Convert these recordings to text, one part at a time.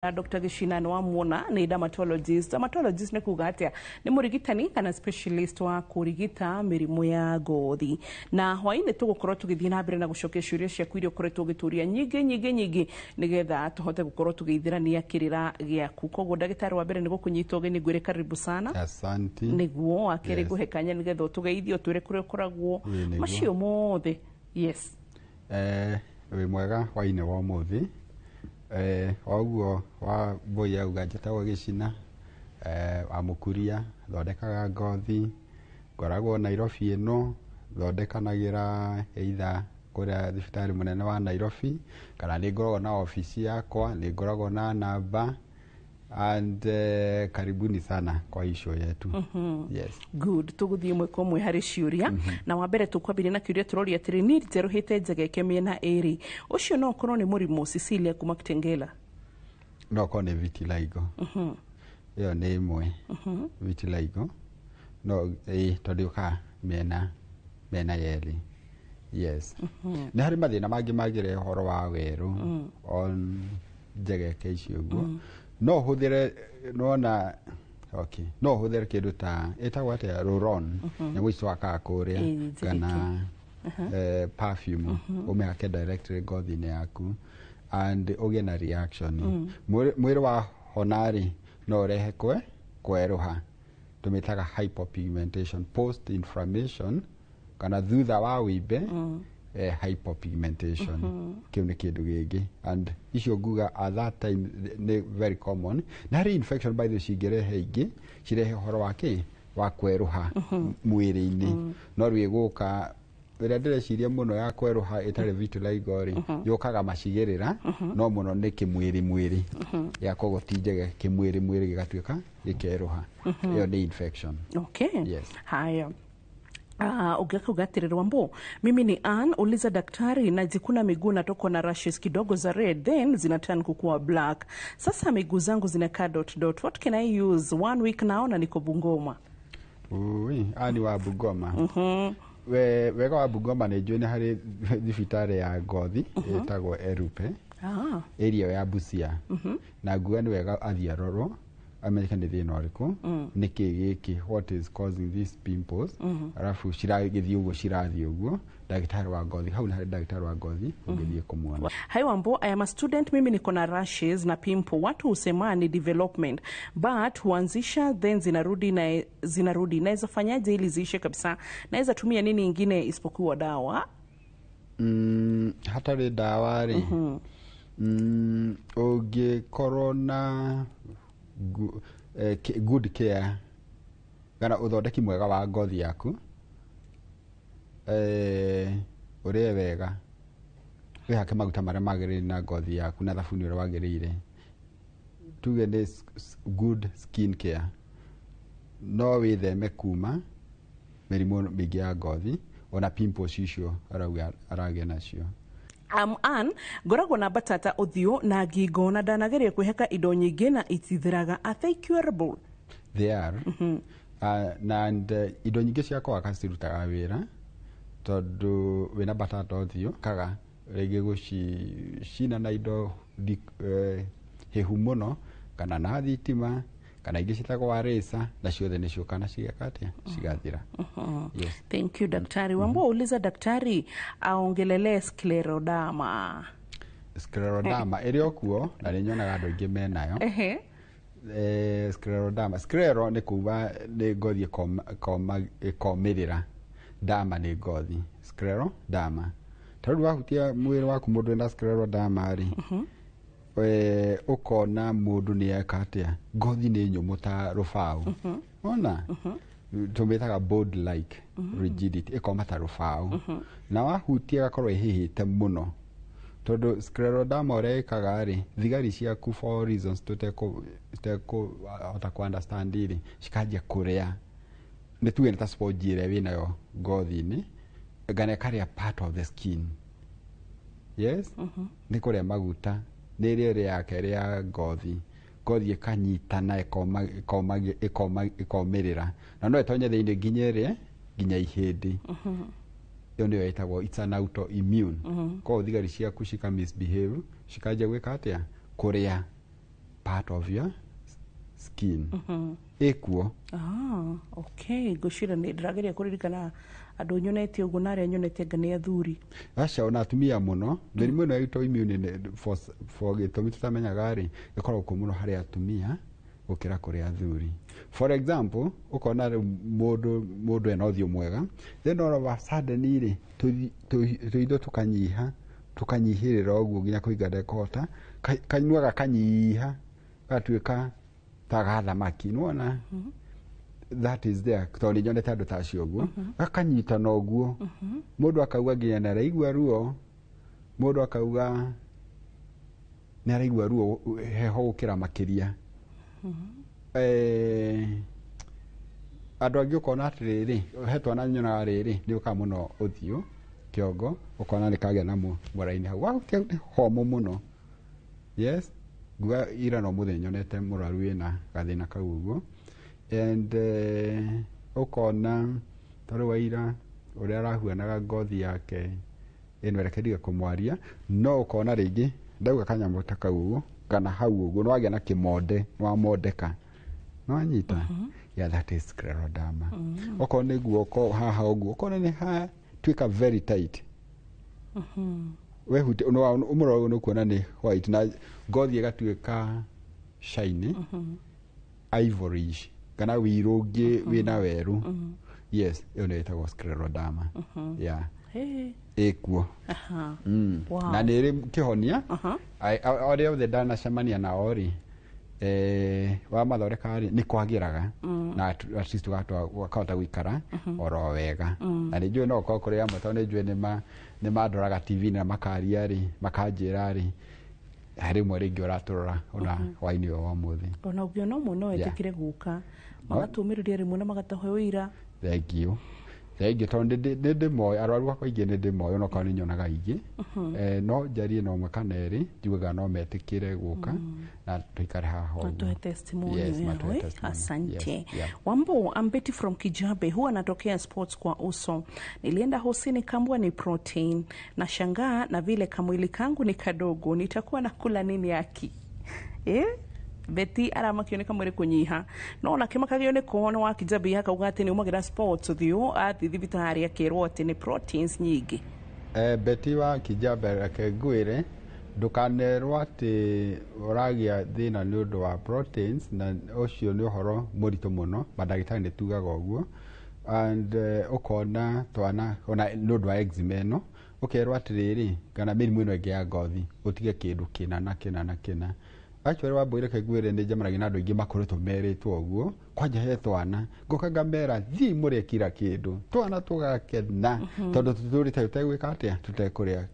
Dr. Gicina nĩ wamuona nĩ dermatologist. Dermatologist nĩ kuga atĩa? Nĩ mũrigitani kana specialist wa kũrigita mĩrimũ ya ngothi. Na hwaĩ-inĩ tũgũkorwo tũgĩthiĩ na mbere na gũcokia ciũria ciaku iria ũkoretwo ũgĩtũria nyingĩ nyingĩ nyingĩ, nĩgetha tũhote gũkorwo tũgĩithĩrania kĩrĩra gĩaku. Koguo ndagĩtarĩ, wa mbere nĩ gũkũnyita ũgeni, ngwĩre karibu sana. Asante. Nĩguo wa kerĩ, ngũhe kanya nĩgetha ũtũgeithie, ũtwĩre kũrĩa ũkoragwo. Ĩĩ, nĩguo. Macio mothe, yes. Wĩ mwega hwainĩ wa ũmũthĩ. O ũguo wa mbũi auga, njĩtagwo Gĩcina wa Mũkuria, thondekaga ngothi, ngoragwo Nairobi ĩno, thondekanagĩra either kũrĩa thibitarĩ mũnene wa Nairobi kana nĩ ngoragwo na obici yakwa, nĩ ngoragwo na namba and karibuni sana kwa hii show yetu. Yes. Good. Tũgũthiĩ ĩmwe kwa ĩmwe harĩ ciũria, na wa mbere tũkwambĩrĩria na kĩũria tũroria atĩrĩ, niĩ njerũhĩte njegeke mĩena ĩrĩ, ũcio no ũkorwo nĩ mũrimũ? Cecilia kuma Kitengela. No korwo nĩ vitiligo, ĩyo nĩ ĩmwe. Vitiligo no ĩ tondũ yũkaga mĩena mĩena yerĩ, yes. Nĩ harĩ mathĩna mangĩ mangĩrehe ũhoro wa werũ on njegeke icio ũguo. No ũhũthĩre, nona, okay, no ũhũthĩre kĩndũ ta ĩtagwo atĩa, roll-on, nyamũ ici twakaga kũrĩa. Ĩ, njegeke. Kana perfume ũmĩhake directly ngothi-inĩ yaku and ũgĩe na reaction. Mwĩrĩ wa hona-rĩ, no ũrehe kwerũha, tũmĩtaga hypopigmentation post inflammation kana thutha wa wĩimbe, hypopigmentation. Kĩu nĩ kĩndũ gĩngĩ and icio nguga at that time nĩ very common. Na harĩ infection, by the way, cingĩrehe ingĩ cirehe ũhoro wa kĩ wa kwerũha mwĩrĩ-inĩ, no rĩu ĩgũka ĩrĩa ndĩreciria mũno ya kwerũha ĩtarĩ vitiligo rĩ, yũkaga macigĩrĩra, no mũno nĩ kĩmwĩrĩ mwĩrĩ ya koguo ti njege, kĩmwĩrĩ mwĩrĩ gĩgatuĩka gĩkerũha. Ĩyo nĩ infection. Okay. Yes. Haya. Ũngĩkauga atĩrĩ, Rwambo, mimi ni Ann, uliza daktari, najikuna miguu, natokwa na rashes kidogo za red, then zinaturn kukuwa black. Sasa miguu zangu zinakaa dot dot. What can I use? One week now na niko Bungoma. Ui, ani wa Bungoma. We, wega wa Bungoma nĩ njũĩ nĩ harĩ thibitarĩ ya ngothi ĩtagwo Erupe, area ya Busia, na nguga nĩ wega athiĩ arorwo, amenyeke nĩ thĩna ũrĩkũ, nĩ kĩ gĩkĩ, what is causing these pimples, arabu ciragĩthiĩ ũguo, cirathiĩ ũguo. Ndagĩtarĩ wa ngothi hau nĩ harĩ ndagĩtarĩ wa ngothi ũngĩthiĩ kũmuona. Hi Wambo, I am a student. Mimi niko na rashes na pimple. Watu husema ni development, but huanzisha then zinarudi na zinarudi. Naweza fanyaje ili ziishe kabisa? Naweza tumia nini ingine isipokuwa dawa? Hatarĩ ndawa rĩ, ũngĩkorwo na good care kana ũthondeki mwega wa ngothi yaku, ũrĩe wega, wĩhake maguta marĩa magĩrĩire na ngothi yaku na thabuni ũrĩa wagĩrĩire, tuge nĩ good skin care, no wĩtheme kuma mĩrimũ mĩingĩ ya ngothi, ona pimples icio arauga aragĩa nacio. Ann, ngoragwo na mbatata ũthiũ na ngingo na ndanageria kwĩhaka indo nyingĩ na itithiraga. Are they curable? They are. Na and indo nyingĩ cia kũhaka cirutaga wĩra tondũ wĩna mbatata ũthiũ kaga rĩngĩ gũcina na indo hĩhu mũno kana na thitima kana ingĩ ciĩtagwo arĩca, na ciothe nĩ ciũka na cigeka atĩa, cigathira. Yes. Thank you, daktari. Wambua, uliza daktari aongelelee scleroderma. Scleroderma ĩrĩ o kuo na nĩ nyonaga andũ aingĩ menayo. Scleroderma, sclero nĩ kuga nĩ ngothi ĩkomĩrĩra, derma nĩ ngothi, scleroderma. Ta rĩu wahutia mwĩrĩ waku mũndũ wĩna scleroderma rĩ, ũkona mũndũ nĩ eka atĩa, ngothi nĩ nyũmũ ta rũbaũ, ona tũmĩtaga board like rigidity, ĩkoma ta rũbaũ, na wahutia ĩgakorwo ĩhĩhĩte mũno, tondũ scleroderma ũrĩa ĩkaga rĩ, thigari ciaku for reasons tũtekũhota ku understand rĩ, cikanjia kũrĩa, nĩ tuge nĩ ta sponge ĩrĩa wĩnayo ngothi-inĩ, ngana ĩkarĩa part of the skin. Yes, nĩ kũrĩa maguta, nĩ rĩrĩ yake rĩa ngothi, ngothi ĩkanyitana, ĩkoma ĩkoma ĩkoma ĩkomĩrĩra, na no ĩtonye thĩinĩ nginya ĩrĩe nginya ihĩndĩ. Ĩyo nĩyo ĩtagwo, it's an autoimmune. Koguo thigari ciaku cika misbehave, cikanjia gwĩka atĩa, kũrĩa. part of your skin. Ĩkuo. Ah, okay, ngwĩciria nĩ ndĩrageria kũririkana andũ nyonete ũguo na arĩa nyonete anga nĩ athuri. Aca, ona atumia mũno. Mĩrimũ ĩno ya autoimmune for gĩtũmi tũtamenyaga rĩ, ĩkoragwo kuo mũno harĩ atumia gũkĩra kũrĩ athuri. For example, ũkona rĩu mũndũ ena ũthiũ mwega, then all of a sudden rĩ, tũitho tũkanyiha, tũkanyihĩrĩra ũguo nginya kũhinga ndekũhota, kanua gakanyiha, gagatuĩka ta ga thamaki, nĩwona? That is there, tondũ nĩ nyonete andũ ta acio ũguo, gakanyitana ũguo, mũndũ akauga nginya nĩ araigua ruo, mũndũ akauga nĩ araigua ruo heho gũkĩra makĩria. Andũ angĩ ũkona atĩrĩrĩ, he twana nyonaga rĩrĩ nĩ ũkaga mũno ũthiũ kĩongo, ũkona nĩ kagĩa na mũraini hau wahutia nĩ homũ mũno. Yes, nguga ira no mũthenya nyonete mũrwaru wĩna gathĩna kau ũguo. And ũkona tarĩ waira ũrĩa arahuanaga ngothi yake ĩno, reke ndige kũmwaria, no ũkona rĩngĩ ndauga kanyamũ ta kau ũguo kana hau ũguo nĩwagĩa na kĩmonde, nĩwamondeka, nĩwanyita? Yeah, that is scleroderma. Okorwo nĩ guoko haha ũguo, ũkona nĩ hatuĩka very tight, wehutia ũmũrora ũguo nĩ ũkuona nĩ white na ngothi ĩgatuĩka shiny, ivory-ish kana wĩirũ ũngĩ wĩna werũ. Yes, ĩyo nĩyo ĩtagwo scleroderma. Yeah. Hey. Ĩkuo. Na nĩ ĩrĩ kĩhonia. Arĩa othe ndanacemania nao rĩ, wamathondeka rĩ, nĩ kwagĩraga na at least ũkahota gũikara oro wega. Na nĩ njũĩ no ũkorwo kũrĩ amwe, tondũ nĩ njũĩ nĩ mandoraga TV na makaria rĩ, makanjĩra rĩ, harĩ ũmwe rĩngĩ ũratũrora ona hwainĩ ũyũ wa ũmũthĩ. Ona ũngĩona ũmwe no etĩkĩre gũka magatũmĩrĩria rĩmwe na magatũhe ũira. Thank you, thank you, tondũ nĩ ndĩmoĩ arwaru akwa aingĩ, nĩ ndĩmoĩ onokorwo nĩ nyonaga aingĩ. No njarie na ũmwe kana erĩ, njugaga no metĩkĩre gũka na tũikare haha ũguo. Watoe testimony Yes, yao, matoe eh? testimony. Asante. Yes, yeah. Wambo, I'm Betty from Kijabe, huwa natokea spots kwa uso. Nilienda hosi nikaambiwa ni protein. Nashangaa na vile kamwili kangu ni kadogo, nitakuwa nakula nini aki? Eh? Betty aramakio nĩ kamwĩrĩ kũnyiha, no ona kĩmakagio nĩ kuona wa Kijabe akauga atĩ nĩ umagĩra spots ũthiũ, athiĩ thibitarĩ akĩrwo atĩ nĩ proteins nyingĩ. Betty wa Kijabe, reke ngwĩre, ndũkanerwo atĩ ũragĩa thĩna nĩ ũndũ wa proteins, na ũcio nĩ ũhoro mũritũ mũno, mandagĩtarĩ nĩ tugaga ũguo. And ũkona twana ona nĩ ũndũ wa eczema ĩno, ũkerwo atĩrĩrĩ, kana mĩrimũ ĩno ĩngĩ ya ngothi, ũtige kĩndũ kĩna na kĩna na kĩna. Actually, wambũire, reke ngwĩre, nĩ njemanagia na andũ aingĩ makoretwo merĩtwo ũguo, kwanja he twana ngoka ngamera thiĩ mũrĩe kira kĩndũ, twana tũgakena tondũ tũtũrĩte tũtegwĩka atĩa, tũtekũrĩa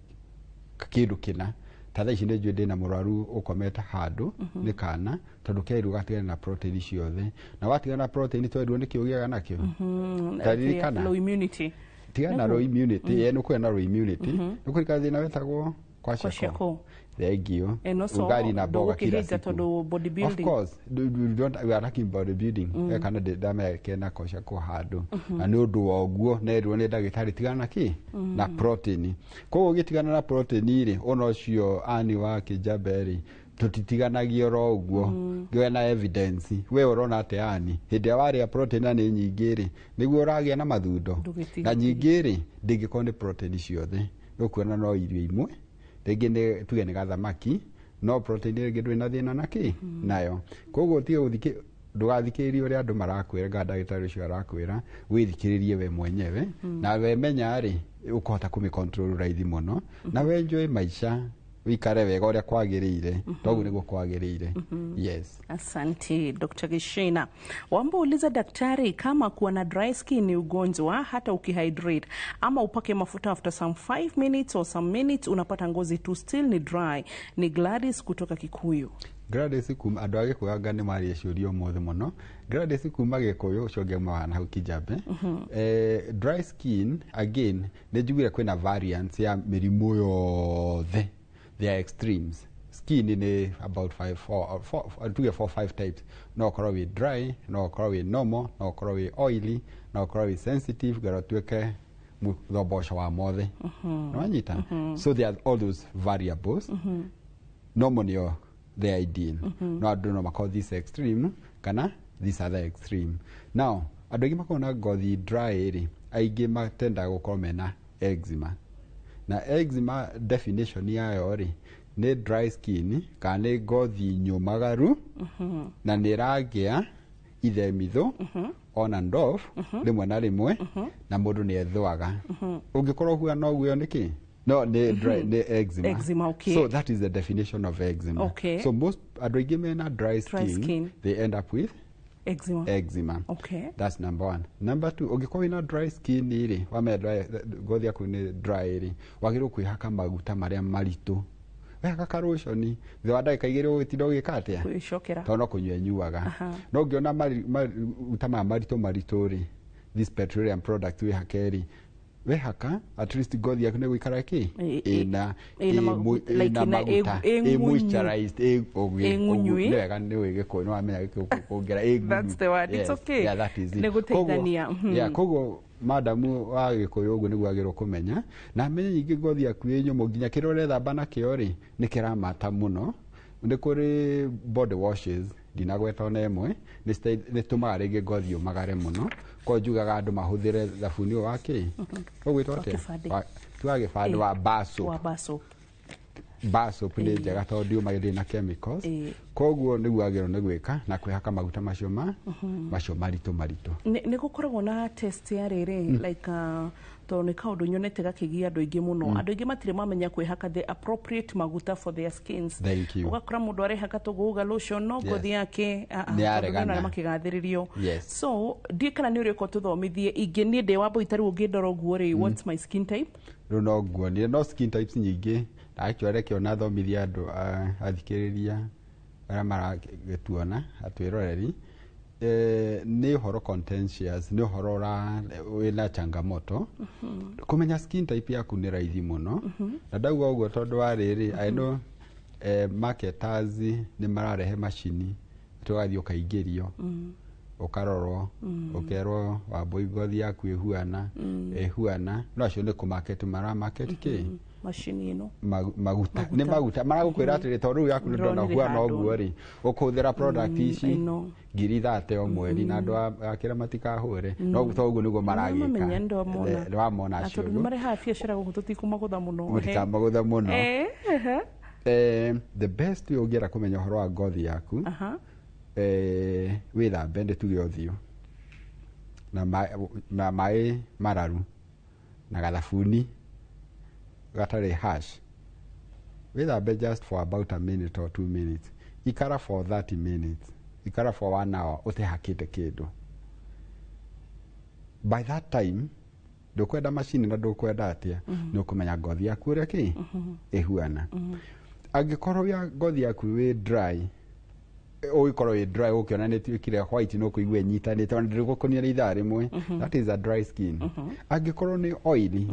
kĩndũ kĩna. Ta thaa ici nĩ njũĩ ndĩna mũrwaru ũkomete handũ nĩ kana, tondũ kerirwo gatigane na protein ciothe, na watigana na protein twerirwo nĩkĩ ũgĩaga nakĩo? Taririkana. Low immunity. Tigana na low immunity, nĩ kũgĩa na low immunity, nĩ kũrika thĩna wetagwo kwashiorkor. Kwashiorkor. Thank you. And also, Ugali na mboga kila ndũgũkĩhĩnja siku. tondũ bodybuilding. Of course, we don't, we are talking bodybuilding. Kana ndameke na kwashiorkor handũ na nĩ ũndũ wa ũguo nerirwo nĩ ndagĩtarĩ tigana na kĩ, na protein. Koguo ũgĩtigana na protein rĩ, ona ũcio ani wa Kĩnjambe rĩ, tũtitiganagia oro ũguo we na evidence. We ũrona atĩ ani hĩndĩ ĩrĩa warĩa protein na nĩ nyingĩ rĩ, nĩguo ũragĩa na mathundo? Ndũgĩtiga. Na nyingĩ rĩ, ndĩngĩkorwo nĩ protein ciothe, ũkuona no irio imwe, rĩngĩ nĩ tuge nĩ gathamaki, no protein rĩngĩ ndũrĩ na thĩna na kĩ nayo. Koguo tiga gũthikĩ, ndũgathikĩrĩrie ũrĩa andũ marakwĩra kana ndagĩtarĩ ũcio arakwĩra, wĩthikĩrĩrie we mwenyewe, na we menya rĩ, ũkũhota kũmĩ control raithi mũno, na we enjoy maica, wĩikare wega ũrĩa kwagĩrĩire, toguo nĩguo kwagĩrĩire. Yes. Asante, Dr. Gishina. Wamba uliza daktari kama kuwa na dry skin ni ugonjwa, hata ukihydrate ama upake mafuta, after some 5 minutes or some minutes unapata ngozi tu still ni dry. Ni Gladys kutoka Kikuyu. Gladys kuma andũ a Gĩkũyũ anga nĩ maria ciũria ũmũthĩ mũno. Gladys kuma Gĩkũyũ, ũcio ũngĩ auma na hau Kijabe. Dry skin again, nĩ njiguire kwĩna variants ya mĩrimũ yothe. There are extremes. Skin nĩ about five, four, four, tuge four, five types. No ũkorwo wĩ dry, no ũkorwo wĩ normal, no ũkorwo wĩ oily, no ũkorwo wĩ sensitive, gara ũtuĩke mũthomba wa mothe. Nĩwanyita? So there are all those variables. Normal nĩyo the ideal. No andũ no makorwo this extreme kana this other extreme. Now andũ aingĩ makoragwo na ngothi dry rĩ, aingĩ matendaga gũkorwo mena eczema. Na eczema definition yayo rĩ, nĩ dry skin kana nĩ ngothi nyũmagaru na nĩ ĩragĩa ithemithũ on and off rĩmwe na rĩmwe, na mũndũ nĩ ethũaga. Ũngĩkorwo ũhuana ũguo, ĩyo nĩ kĩ? No nĩ dry, nĩ eczema. Eczema, okay. So that is the definition of eczema. So most andũ aingĩ mena dry skin, skin. they end up with Eczema. eczema. That's number one. Number two, ũngĩkorwo wĩna dry skin rĩ, wamenya dry, ngothi yaku nĩ dry rĩ, wagĩrĩirwo kwĩhaka maguta marĩa maritũ. Wehaka karoshoni thutha wa ndagĩka 2 ũgĩtinda ũgĩka atĩa? Kwĩcokera. Tondũ no kũnyua ĩnyuaga. No ũngĩona maguta maya maritũ maritũ rĩ, this petroleum product wĩhake rĩ, wehaka at least ngothi yaku nĩ gũikara kĩ ĩna ĩna like ĩna ĩna maguta, ĩ ĩ ng'unyu. moisturized, ĩ Ĩ ng'unyu, nĩ wega nĩ ũĩ Gĩkũyũ, nĩ wamenya Gĩkũyũ kũngĩra ĩ ng'unyu. That's the word. It's Yes. okay. Yeah, that is it. Nĩ gũteithania. Yeah, koguo madamu wa Gĩkũyũ ũguo nĩguo agĩrĩirwo kũmenya, na amenye ningĩ ngothi yaku ĩ nyũmũ, nginya kĩrĩa ũrethamba nakĩo rĩ, nĩ kĩramata mũno. Nĩ kũrĩ body washes, ndinagweta ona ĩmwe, nĩ tũmaga rĩngĩ ngothi yũmagare mũno. Koguo njugaga andũ mahũthĩre thabuni ũyũ wa kĩ ũgwĩtwo Wa atĩa? kĩbandĩ. Ti wa kĩbandĩ, wa bar soap. Wa bar soap. Bar soap nĩ njega tondũ ndiũmaga, ndĩrĩ na chemicals. Koguo nĩguo agĩrĩirwo nĩ gwĩka na kwĩhaka maguta macio ma macio maritũ maritũ. Nĩ gũkoragwo na test ya rĩrĩ, like tondũ nĩ kaũndũ nyonete gakĩgia andũ aingĩ mũno. Andũ aingĩ matirĩ mamenya kwĩhaka the appropriate maguta for their skins. Thank you. Ũgakora mũndũ arehaka tũgũga lotion no ngothi yake Nĩ yaregana. tondũ makĩgathĩrĩrio. So ndiĩ kana nĩ ũrĩko tũthomithie ingĩ. Niĩ ndĩ wa mbũi tarĩu, ũngĩndora ũguo rĩ, what's my skin type? Rĩu no nguonie no skin types nyingĩ, na actually reke ona thomithie andũ, athikĩrĩria arĩa maragĩtuona, atwĩroreri. Nĩ ũhoro contentious, nĩ ũhoro ũra wĩna changamoto. Kũmenya skin type yaku nĩ raithi mũno, na ndauga ũguo tondũ wa rĩrĩ, I know marketers nĩ mararehe macini atĩ ũgathiĩ ũkaingĩrio, ũkarorwo, ũkerwo Wambũi ngothi yaku ĩhuana ĩhuana. No acio nĩ kũmarket, maramarket kĩ? Macini ĩno. Maguta nĩ maguta maragũkwĩra atĩrĩ, tondũ rĩu yaku nĩ ndona Ndĩronire huana handũ. ũguo rĩ, ũkũhũthĩra product ici ĩno. 30,000 o mweri, na andũ akĩra matikahũre no to ũguo nĩguo maragĩka. Mamenya, nĩndamona. Nĩ wamona Na acio tondũ nĩ ũguo. marehaga biacara gũkũ, tũtikumagũtha mũno. Mũtikamagũtha mũno. The best way ũngĩenda kũmenya ũhoro wa ngothi yaku, wĩthambe, ndĩ tuge ũthiũ na maĩ mararu na gathabuni gatarĩ harsh, wĩthambe just for about a minute or 2 minutes, ikara for 30 minutes, ikara for one hour ũtehakĩte kĩndũ. By that time ndũkwenda macini na ndũkwenda atĩa, nĩ ũkũmenya ngothi yaku ũrĩa kĩ ĩhuana. Angĩkorwo ya ngothi yaku wĩ dry, ũgĩkorwo wĩ dry, ũkĩona nĩ ĩtuĩkire white, no kũigua ĩnyitanĩte ona ndĩrĩgũkũnia nĩ ithaa rĩmwe, that is a dry skin. Angĩkorwo nĩ oily,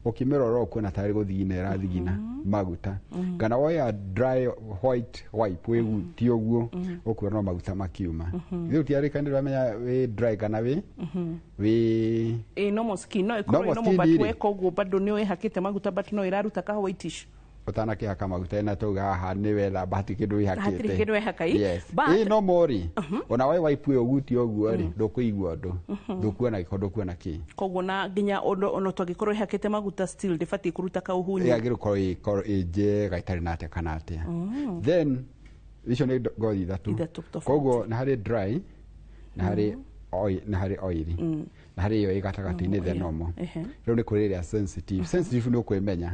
ũkĩmĩrora ũkuona tarĩ gũthigina ĩrathigina maguta, kana woya dry white wipe wĩgutie ũguo, ũkuona no maguta makiuma. Rĩu tiarĩka nĩ ũramenya wĩ dry kana wĩ Ĩ normal skin no ĩkorwo Normal ĩ normal, skin but rĩ. weka ũguo bado nĩ wĩhakĩte maguta, but no ĩraruta ka whitish. Ũtanakĩhaka maguta ena tauga haha nĩ wethamba, hatirĩ kĩndũ wĩhakĩte. Hatirĩ kĩndũ wĩhaka, ĩ. Yes. But- Ĩ no more ona wai wipe ĩyo ũgutie ũguo rĩ, ndũkũigua ũndũ, ndũkuona gĩko, ndũkuona kĩ. Koguo na nginya ũndũ ona tũngĩkorwo ĩhakĩte maguta, still ndĩbatiĩ kũruta kauhunyu. Yagĩrĩirwo gũkorwo ĩkorwo ĩ njega, ĩtarĩ na atĩa kana atĩa. Then icio nĩ ngothi ithatũ. Ithatũ tofauti. Koguo nĩ harĩ dry, na harĩ oil, na harĩ oily, na harĩ ĩyo ĩ gatagatĩ-inĩ, the normal. Rĩu nĩ kũrĩ ĩrĩa sensitive. Sensitive nĩ ũkwĩmenya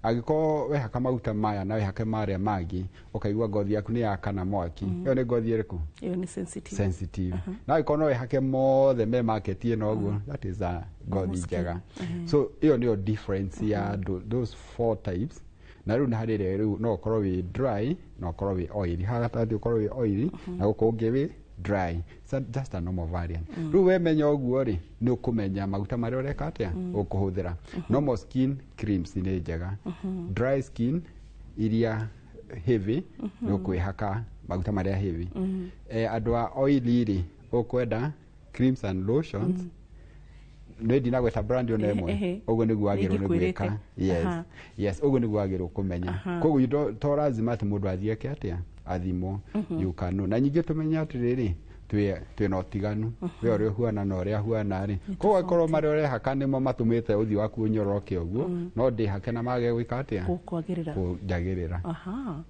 angĩkorwo wehaka maguta maya na wehake marĩa mangĩ, ũkaigua ngothi yaku nĩ yakana mwaki, ĩyo nĩ ngothi ĩrĩkũ? Ĩyo nĩ sensitive. Sensitive. Na angĩkorwo no wehake mothe me market ĩno ũguo, that is a ngothi skin. njega. So ĩyo nĩyo difference ya those four types. Na rĩu nĩ harĩ ĩrĩa rĩu no ũkorwo wĩ dry, no ũkorwo wĩ oily, haha gatagatĩ ũkorwo wĩ oily, na gũkũ ũngĩ wĩ dry. It's just a normal variant. Rĩu wemenya ũguo rĩ, nĩ ũkũmenya maguta marĩa ũreka atĩa ũkũhũthĩra. Normal skin creams nĩ njega. Dry skin iria heavy, nĩ ũkwĩhaka maguta marĩa heavy. Andũ a oily rĩ, ũkwenda creams and lotions. Nĩ ndinagweta brand ona ĩmwe. Ũguo nĩguo wagĩrĩirwo nĩ Nĩingĩkwĩrĩte. gwĩka. Yes. Yes, ũguo nĩguo wagĩrĩirwo kũmenya. Koguo to lazima atĩ mũndũ athiĩ eke atĩa. athimwo, you can know. Na nyingĩ tũmenye atĩrĩrĩ, twĩna ũtiganu, we ũrĩa ũhuana na ũrĩa huana rĩ, koguo akorwo marĩa ũrehaka nĩmo matũmĩte ũthiũ waku ũnyoroke ũguo, no ndĩhake na mage gwĩka atĩa, Gũkwagĩrĩra. Kũnjagĩrĩra. Aha,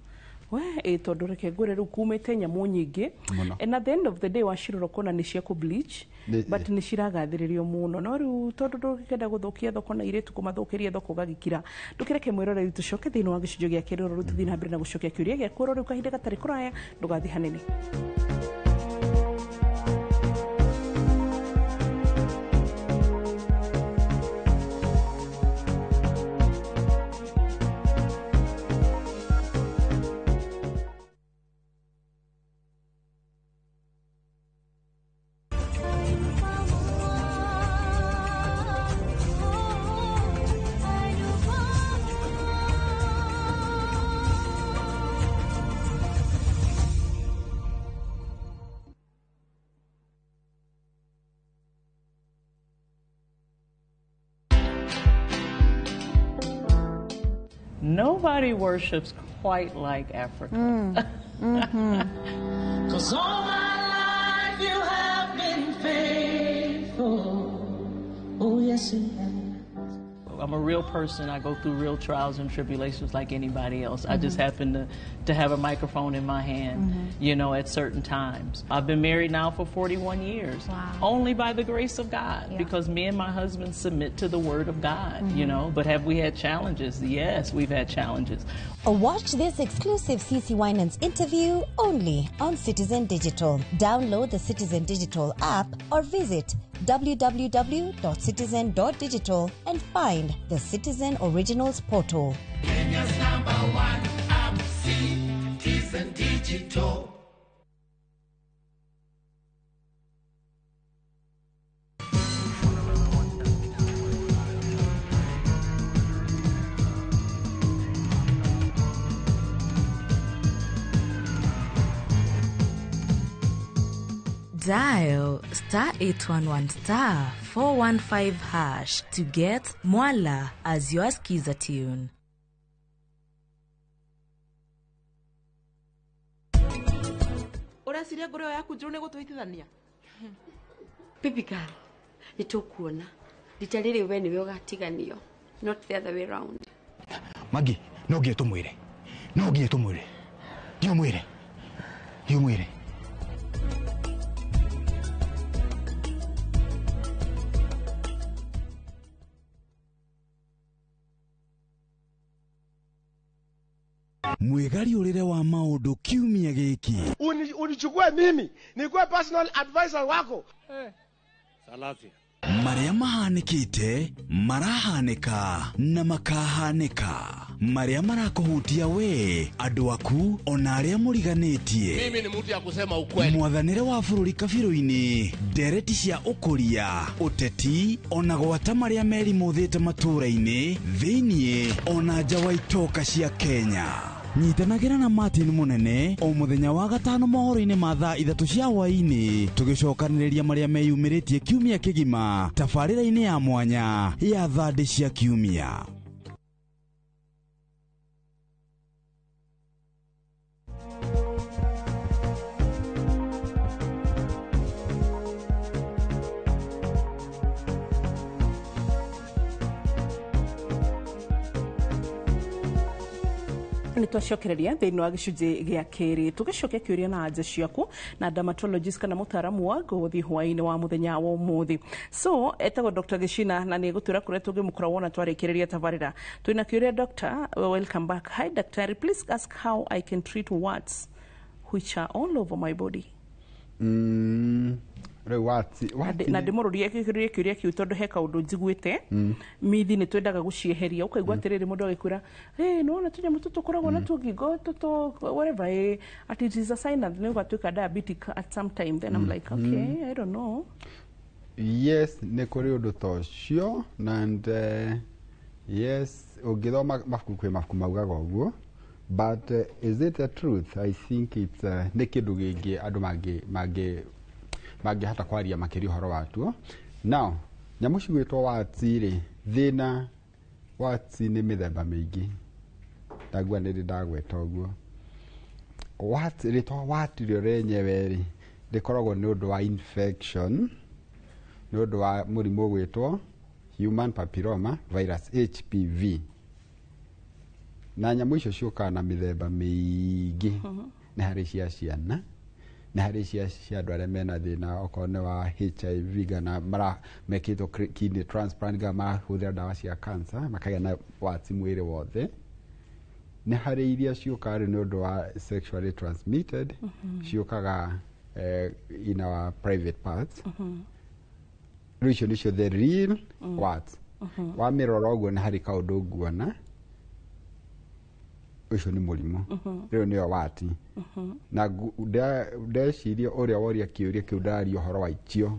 we ĩ tondũ reke ngwĩre rĩu kumĩte nyamũ nyingĩ. Mũno. And at the end of the day wacirora ũkona nĩ cia kũ bleach, but nĩ ciragathĩrĩrio mũno, no rĩu tondũ ndũngĩkenda gũthũkia thoko na airĩtu kũmathũkĩria thoko ũgagĩkira. Ndũkĩreke mwĩroreri, tũcoke thĩinĩ wa gĩcunjĩ gĩa kerĩ rĩu tũthiĩ na mbere na gũcokia kĩũria gĩaku oro rĩu kahinda gatarĩ kũraya. Ndũgathiĩ hanene. Nobody worships quite like Africa. 'Cause all my life you have been faithful. Oh, yes, you have. I'm a real person. I go through real trials and tribulations like anybody else. I just happen to have a microphone in my hand at certain times. I've been married now for 41 years. Wow. Only by the grace of God, because me and my husband submit to the word of God, you know. But have we had challenges? Yes, we've had challenges. Watch this exclusive CC Winans interview only on Citizen Digital. Download the Citizen Digital app or visit www.citizen.digital and find the Citizen Originals portal. Kenya's number one app, Citizen Digital. Dial *811*415# to get Mwala as your Skiza tune. Ũreciria ngoro ĩyo yaku njũru nĩ gũtũhitithania? Baby girl, nĩ tũkuona rita rĩrĩ we nĩwe ũgatiganio, not the other way round. Magi, no nginya tũmwĩre, no nginya tũmwĩre, thiĩ ũmwĩre, thiĩ ũmwĩre. Mwĩgariũrĩre wa maũndũ kiumia gĩkĩ. Unichukue mimi nikuwe personal advisor wako. Salasia. Marĩa mahanĩkĩte, marahanĩka na makahanĩka, marĩa marakũhutia we, andũ aku ona arĩa mũriganĩtie. Mimi ni mtu ya kusema ukweli. Mwathanĩre wa bũrũri kabirũ-inĩ, ndereti cia ũkũria, ũteti ona gwata marĩa merimũthĩte matũũra-inĩ thĩiniĩ ona nja wa itoka cia Kenya. Nyitanagĩra na Martin Mũnene o mũthenya wa gatano mohoro-inĩ ma thaa 3 cia hwaĩ-inĩ, tũgĩcokanĩrĩria marĩa meyumĩrĩtie kiumia kĩgima tabarĩra-inĩ ya mwanya ya thandĩ cia kiumia. Nĩ twacokereria thĩinĩ wa gĩcunjĩ gĩa kerĩ tũgĩcokia kĩũria na anja ciaku na dermatologist kana mũtaaramu wa ngothi hwaĩ-inĩ wa mũthenya wa ũmũthĩ. So etagwo Dr. Gĩchina na nĩ egũtwĩra kũrĩa tũngĩmũkora wona twarĩkĩrĩria tabarĩra. Twĩna kĩũria. Doctor, welcome back. Hi doctor, please ask how I can treat warts which are all over my body. Rĩu warts Na ndĩmũrũrie kĩũria kĩũria kĩu tondũ he kaũndũ njiguĩte, mithi nĩ twendaga gũcieheria, ũkaigua atĩrĩrĩ mũndũ agĩkwĩra, hey, nĩwona tũnyamũ tũtũ tũkoragwo natuo ngingo tũtũ whatever, at it is a sign that nĩ ũgatuĩka diabetic at some time. Then I'm like, okay, I don't know. Yes, nĩ kũrĩ ũndũ ta ũcio and yes, ũngĩthoma mabuku kwĩ mabuku maugaga ũguo, but is it a truth? I think it's nĩ kĩndũ gĩngĩ andũ mangĩ mangĩhota kwaria makĩria ũhoro watuo. Now, nyamũ cigwĩtwo warts rĩ, thĩna warts nĩ mĩthemba mĩingĩ, ndagua nĩ ndĩ ndagweta ũguo. What rĩtwa wart rĩo rĩenyewe rĩ rĩkoragwo nĩ ũndũ wa infection, nĩ ũndũ wa mũrimũ ũgwĩtwo human papilloma virus, HPV. Na nyamũ icio ciũkaga na mĩthemba mĩingĩ. Nĩ harĩ cia ciana, nĩ harĩ cia andũ arĩa mena thĩna okorwo nĩ wa HIV kana mara mekĩtwo kidney transplant kana marahũthĩra ndawa cia cancer makagĩa na warts mwĩrĩ wothe. Nĩ harĩ iria ciũkaga rĩu nĩ ũndũ wa sexually transmitted, ciũkaga in our private parts. Rĩu icio nĩcio the real warts. Wamĩrora ũguo nĩ harĩ kaũndũ nguona, ũcio nĩ mũrimũ. Rĩu nĩyo wart. Na ndeciria ũrĩa woria kĩũria kĩu ndararia ũhoro wa icio,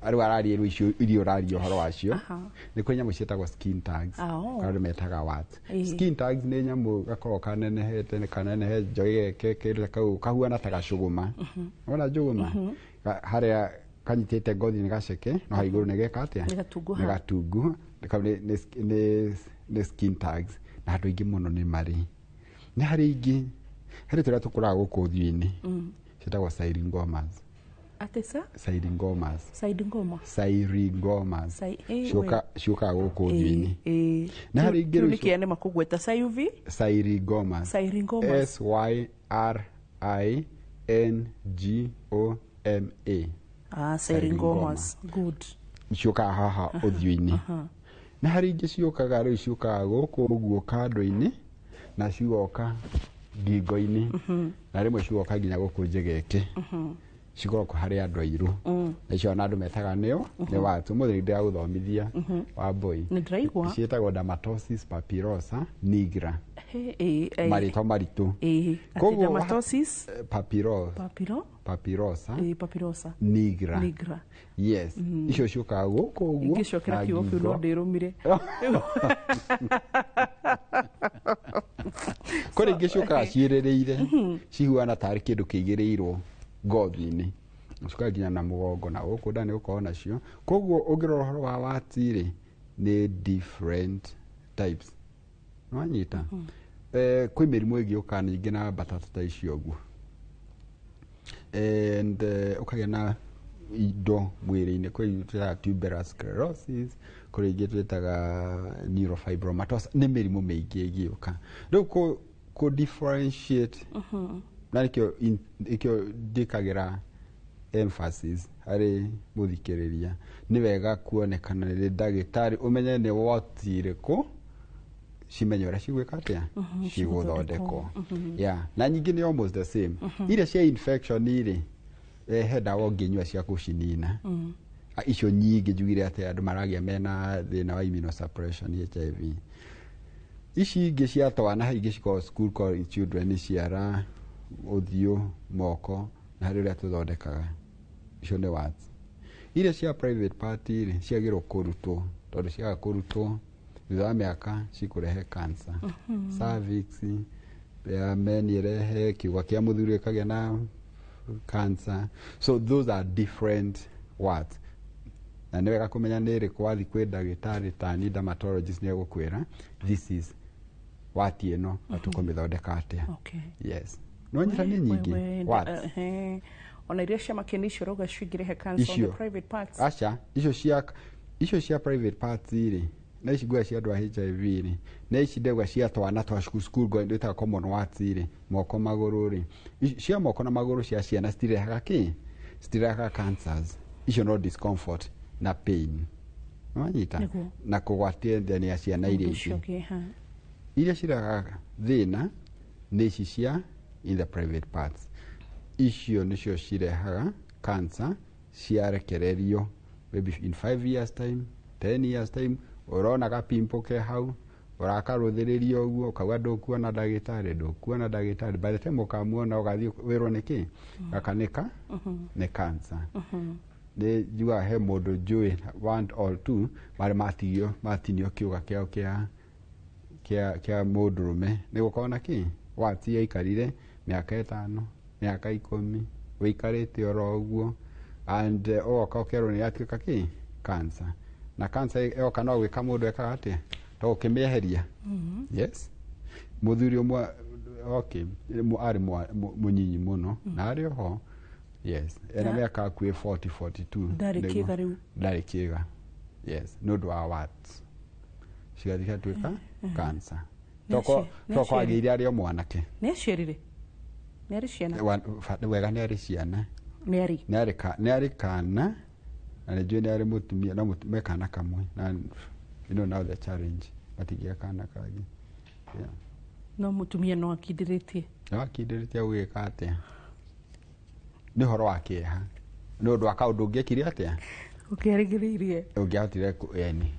rĩu araria rĩu icio iria ũraria ũhoro wacio. Nĩ kwĩ nyamũ ciĩtagwo skin tags, kana andũ metaga warts. Skin tags nĩ nyamũ gakoragwo kanenehete kanenehe njogeke kĩrĩa kau kahuana ta gacũgũma. Wona njũgũma? Harĩa kanyitĩte ngothi nĩ gaceke, no harĩa igũrũ nĩ geka atĩa? Nĩ gatunguha. Nĩ gatungu. Kau nĩ skin tags, na andũ aingĩ mũno nĩ marĩ. Nĩ harĩ ingĩ, harĩ tũrĩa tũkũraga gũkũ ũthiũ-inĩ, ciĩtagwo syringomas. Atĩ sa? Syringomas. Side ngoma. Syringomas. Ciũkaga gũkũ ũthiũ-inĩ. Na Na harĩ ingĩ rĩu rĩu nĩ kĩa nĩ makũgweta sayuvi. Syringomas. Syringomas. S Y R I N G O M A. Ah, syringomas. Good. Ciũkaga haha ũthiũ-inĩ. Na harĩ ingĩ ciũkaga rĩu ciũkaga gũkũ ũguo kando-inĩ na cigoka ngingo-inĩ, na rĩmwe cigoka nginya gũkũ njegeke. Cikoragwo harĩ andũ airũ. Na icio ona andũ metaga nĩo nĩ watu. Ũmũthĩ nĩ ndĩragũthomithia Wambũi. Nĩ ndĩraigua. Ciĩtagwo dermatosis papilosa nigra. Marĩtwa maritũ. Atĩ Koguo dermatosis papiro papiro papirosa papirosa nigra. Nigra. Yes. Icio ciũkaga gũkũ ũguo Ingĩcokera na kiugo kĩu no ngingo. ndĩrũmire. Kũrĩ ingĩ ciũkaga ciĩrĩrĩire, cihuana tarĩ kĩndũ kĩigĩrĩirwo ngothi-inĩ, ciũkaga nginya na mũgongo na gũkũ nda nĩ ũkorwo nacio. Koguo ũngĩrora ũhoro wa warts rĩ, nĩ different types. Nĩwanyita? Kwĩ mĩrimũ ĩngĩ yũkaga ningĩ na mbatata ta icio ũguo, and ũkagĩa na indo mwĩrĩ-inĩ. Kwĩ twĩtaga tuberous sclerosis, kũrĩ ingĩ twĩtaga neurofibromatosis. Nĩ mĩrimũ mĩingĩ ĩngĩũka. Rĩu kũ differentiate, na nĩkĩo njĩkagĩra emphasis harĩ mũthikĩrĩria, nĩ wega kuonekana nĩ ndagĩtarĩ ũmenye nĩ wart ĩrĩkũ, cimenye ũrĩa cigwĩka atĩa, cigũthondekwo. Yeah. Na nyingĩ nĩ almost the same. Iria cia infection rĩ, he ndawa ũngĩnyua cia gũcinina. Icio nyingĩ njugire atĩ andũ maragĩa mena thĩna wa immunosuppression, HIV. Ici ingĩ cia twana ingĩ cikoragwo school going children, nĩ ciara, ũthiũ, moko, na harĩ ũrĩa tũthondekaga. Icio nĩ warts. Iria cia private part rĩ, ciagĩrĩirwo kũrutwo, tondũ ciaga kũrutwo thutha wa mĩaka cikũrehe cancer. Cervix ya men ĩrehe kiugo kĩa mũthuri ĩkagĩa na cancer. So those are different warts, na nĩ wega kũmenya nĩ ĩrĩkũ. Wathiĩ kwĩ ndagĩtarĩ tani dermatologist nĩ egũkwĩra this is wart ĩno na tũkũmĩthondeka atĩa. Yes, nĩwanyita nĩ nyingĩ warts. Ona iria cia makeni icio ũrauga cingĩrehe cancer on the Icio. private parts? Aca, icio cia private parts rĩ, na ici nguga cia andũ a HIV rĩ, na ici ndauga cia twana twa school going twĩtaga common warts rĩ, moko magũrũ rĩ, cia moko na magũrũ cia ciana citirehaga kĩ, citirehaga cancers. Icio no discomfort na pain. Nĩwanyita? Nĩguo. Na kũgwatithania ciana iria Ũndũ ũcio ingĩ. ũngĩ, ha. Iria cirehaga thĩna nĩ ici cia in the private parts. Icio nĩcio cirehaga cancer ciarekererio. Maybe in 5 years time, 10 years time, ũrona gapimple ke hau, ũrakarũthĩrĩria ũguo ũkauga ndũkuona ndagĩtarĩ, ndũkuona ndagĩtarĩ. By the time ũkamuona ũgathiĩ wĩrwo nĩkĩ gaka nĩka nĩ cancer. Nĩ njugaga he mũndũ njũĩ one or two marĩ matigio matinio kĩũga kĩao kĩa mũndũrũme nĩ gũkorwo na kĩ wart. Yaikarire mĩaka 5, mĩaka 10, wĩikarĩte oro ũguo, and ũgoka ũkerwo nĩ yatuĩka kĩ cancer. Na cancer yoka no gwĩka mũndũ ekaga atĩa? To gũkĩmĩeheria. Yes, Mũthuri ũmwe, okay, arĩ mũnyinyi mũno na arĩ oho, yes, ena mĩaka hakuhĩ 40, 42. Ndarĩ kĩga rĩu. Ndarĩ kĩga, yes, nĩ ũndũ wa warts cigathiĩ cigatuĩka cancer. Toko toko agĩire arĩ o mwanake. Nĩ aciarire? Nĩ arĩ ciana? Wega, nĩ arĩ ciana. Nĩ arĩ? Nĩ arĩ kana, na nĩ njũĩ nĩ arĩ mũtumia, no me kana kamwe, na you know now the challenge, matingĩgĩa kana kangĩ, yeah. No mũtumia no akindĩrĩtie. No akindĩrĩtie gũgĩka atĩa? Nĩ ũhoro wa kĩeha nĩ ũndũ wa kaũndũ ũngĩekire atĩa? Ũkĩarigĩrĩirie. Ũngĩahotire yani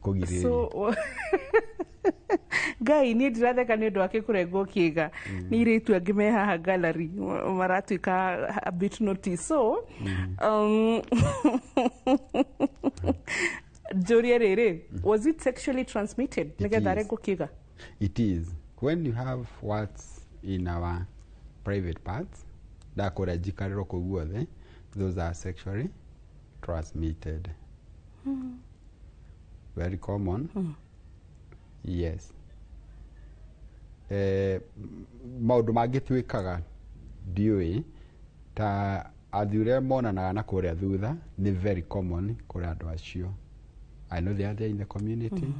kũgirĩrĩria. So Ngai, niĩ ndiratheka nĩ ũndũ wake kũrengwo kĩga, nĩ irĩtu angĩ me haha gallery maratuĩka a bit naughty. So njũrie rĩrĩ, was it sexually transmitted nĩgetha Is. arengwo kĩga? It is. When you have warts in our private parts, ndakũrĩa njikarĩro kũu guothe, those are sexually transmitted. Very common. Yes. Maũndũ mangĩ twĩkaga ndiũĩ ta athuri arĩa monanaga na kũrĩa thutha, nĩ very common kũrĩ andũ acio. I know they are there in the community.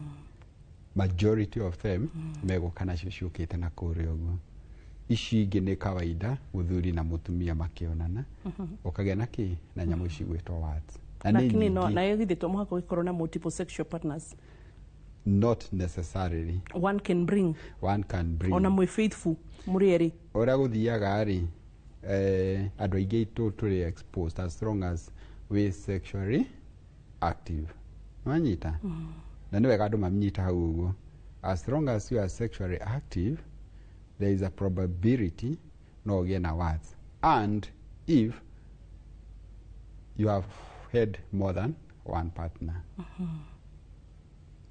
Majority of them megũka nacio ciũkĩte na kũrĩa ũguo. Ici ingĩ nĩ kawaida, mũthuri na mũtumia makĩonana, ũkagĩa na kĩ na nyamũ ici gwĩtwo warts. Na nĩ Lakini no nyingĩ. nayo githĩ to mũhaka ũgĩkorwo na multiple sexual partners? Not necessarily. One can bring. One can bring. Ona mwĩ faithful mũrĩ erĩ. Ũrĩa gũthiaga rĩ, andũ aingĩ itũ tũrĩ exposed as long as we sexually active. Wanyita? Na nĩ wega andũ manyita hau ũguo. As long as you are sexually active, there is a probability no ũgĩe na warts, and if you have had more than one partner.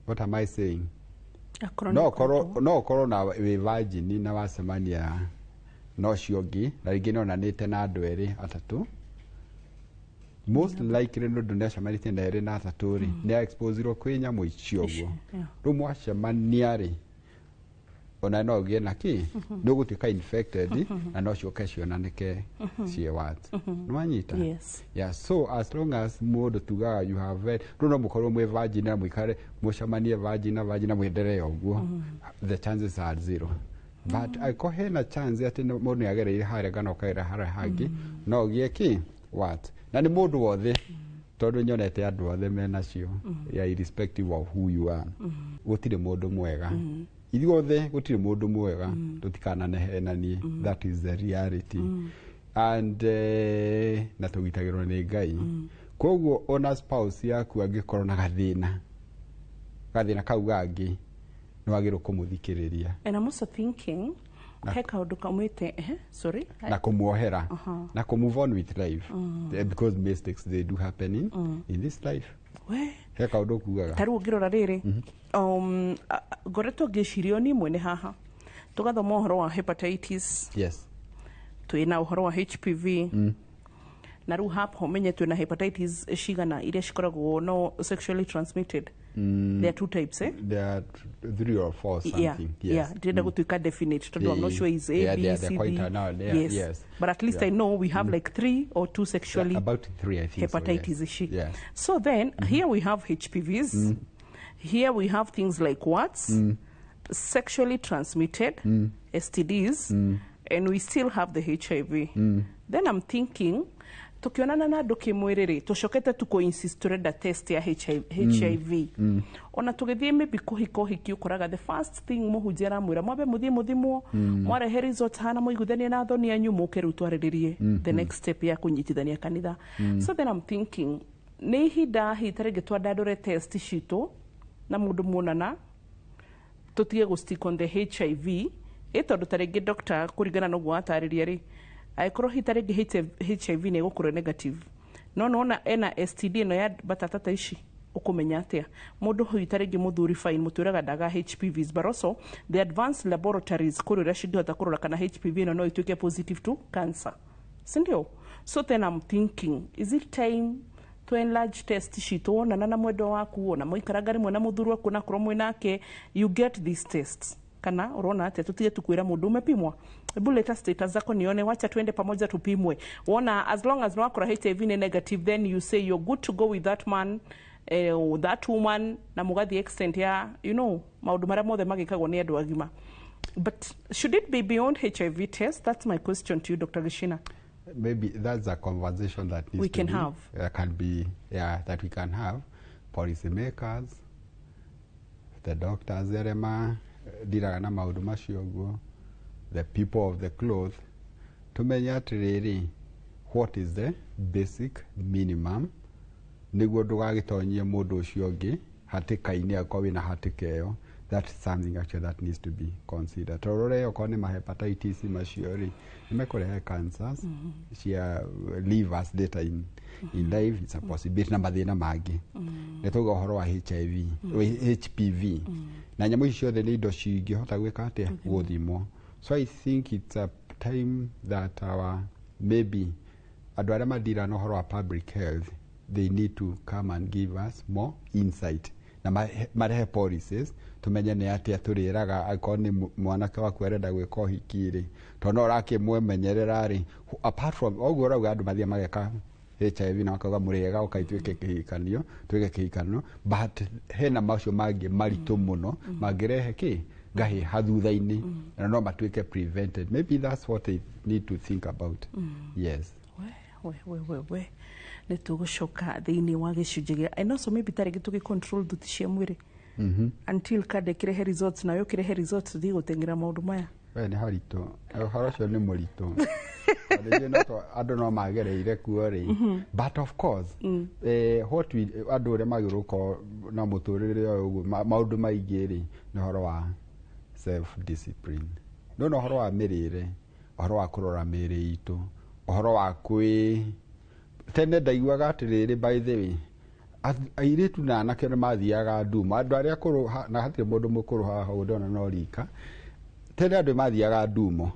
What am I saying? Akorwo No nĩ ũkorwo na wĩ virgin na wacemania na ũcio ũngĩ, na rĩngĩ nĩonanĩte na andũ erĩ atatũ, most likely nĩ ũndũ nĩacemanĩtie na erĩ na atatũ rĩ, nĩ exposeirwo kwĩ nyamũ icio ũguo. Rĩu mwacemania rĩ, ona no ũgĩe na kĩ, nĩ ũgũtuĩka infected na no ciũke cionanĩke ciĩ warts. Nĩ wanyita? Yes. Yeah, so as long as mũndũ tugaga you have it, rĩu no mũkorwo mwĩ virgin na mũikare mũcemanie virgin na virgin na mwenderee ũguo, the chances are zero, but angĩkorwo hena chance atĩ mũndũ nĩ agereire harĩa kana ũkagerera harĩa hangĩ, no ũgĩe kĩ what, na nĩ mũndũ wothe, tondũ nyonete andũ othe menacio, yeah, irrespective of who you are. Gũtirĩ mũndũ mwega, ithuothe gũtirĩ mũndũ mwega, tũtikananehenanie. That is the reality. And na tũgitagĩrwo nĩ Ngai. Koguo ona spouse yaku angĩkorwo na gathĩna kau gangĩ, nĩ wagĩrĩirwo kũmũthikĩrĩria. And I'm also thinking he kaũndũ kaumĩte, sorry. Na kũmuohera na kũ move on with life. Because mistakes, they do happen in this life. We He kaũndũ kugaga. Ta rĩu ũngĩrora rĩrĩ, ngoretwo ngĩcirio ni mwene haha tũgathoma ũhoro wa hepatitis, twĩna ũhoro wa HPV, na rĩu hapa ũmenye twĩna hepatitis cigana iria cikoragwo no sexually transmitted. There are two types, eh? There are three or four something. Yes. Yeah, ndĩrenda gũtuĩka definite tondũ I'm not sure is A, B, They're C, quite D. now, they are, Yes. yes. But at least I know we have like three or two sexually Yeah, about three, I think so, hepatitis yes. ici. So then here we have HPVs, here we have things like warts, sexually transmitted STDs, and we still have the HIV. Then I'm thinking tukionana na andũ kĩmwĩrĩ rĩ, tũcokete tu insist tũrenda test ya HIV, HIV. Ona tũgĩthiĩ maybe kũhika ũhiki, ũkoraga the first thing mũhunjia aramwĩra mwambe mũthiĩ mũthimwo, mwarehe result hana mũiguithanie na athoni anyu, mũke rĩu twarĩrĩrie the next step ya kũnyitithania kanitha. So then I'm thinking nĩ ihinda hihi ta rĩngĩ twandandũre test citũ na mũndũ muonana, tũtige gũ stick on the HIV, ĩ tondũ ta rĩngĩ doctor kũringana na ũguo watarĩria rĩ, angĩkorwo hihi ta rĩngĩ HIV nĩ ĩgũkorwo negative, no nona ena STD ĩno ya batata ta ici, ũkũmenya atĩa mũndũ huyu ta rĩngĩ mũthuri? Fine, mũtwĩraga ndaga HPVs, but also the advanced laboratories kũrĩ ũrĩa cingĩhota kũrora kana HPV ĩno no ĩtuĩke positive to cancer, sindio? So then I'm thinking, is it time to enlarge test citũ? Wonana na mwendwa waku, ona mũikaranga rĩmwe na mũthuri waku, onakorwo mwĩ nake, you get these tests. Kana urona atia? Tutige tukwira mundu umepimwa, hebu leta status zako nione, wacha tuende pamoja tupimwe. Wona as long as nwakora HIV ni negative, then you say you're good to go with that man, or that woman, na mugathi extent ya maundu maria mothe magikagwo ni andu agima. But should it be beyond HIV test? That's my question to you, Dr. Gishina. Maybe that's a conversation that needs we to can be, have. Can be, yeah, that we can have. Policymakers, the doctors, arĩa madiraga na maũndũ macio ũguo, the people of the cloth, tumenye atĩrĩrĩ, what is the basic minimum nĩguo ndũgagĩtonyie mũndũ ũcio ũngĩ hatĩka-inĩ angĩkorwo wĩna hatĩka ĩyo. That's something actually that needs to be considered. Tondũ rĩrĩa okorwo nĩ mahepatitis macio rĩ, nĩ mekũrehe cancers cia livers later in life. It's a possibility na mathĩna mangĩ. Nĩ tauga ũhoro wa HIV, HPV, na nyamũ ici ciothe nĩ indo cingĩhota gwĩka atĩa, gũthimwo. So I think it's a time that our maybe andũ arĩa madira na ũhoro wa public health, they need to come and give us more insight na marehe policies, tumenye nĩ atĩa tũrĩraga angĩkorwo nĩ mwanake waku arenda gwĩka ũhiki rĩ, tondũ no ũrakĩmwemenyerera rĩ, apart from ũguo ũrauga andũ mathiĩ mageka HIV na makauga mũrĩega ũkai twĩke kĩhikanio, twĩke kĩhikano, but hena macio mangĩ maritũ mũno mangĩrehe kĩ ngahĩha thutha-inĩ na no matuĩke prevented. Maybe that's what they need to think about. Yes. We we we we, nĩ tũgũcoka thĩinĩ wa gĩcunjĩ gĩa, and also maybe tarĩngĩ tũgĩ control thuti cia mwĩrĩ until kanda ĩkĩrehe results, nayo ĩkĩrehe results tũthiĩ gũteng'era maũndũ maya. We nĩ haritũ, ũhoro ũcio nĩ mũritũ. Rĩngĩ no andũ no magereire kuo rĩ, but of course what we andũ ũrĩa magĩrĩirwo gũkorwo na mũtũrĩre ũyũ ũguo, maũndũ maingĩ rĩ, nĩ ũhoro wa self discipline, no na ũhoro wa mĩrĩre, ũhoro wa kũrora mĩrĩ itũ, ũhoro wa kwĩ tene ndaiguaga atĩrĩrĩ, by the way, airĩtu na anake nĩ mathiaga nduma, andũ arĩa akũrũ na hatirĩ mũndũ mũkũrũ haha ũguo ndĩrona no rika. Tene andũ mathiaga ndumo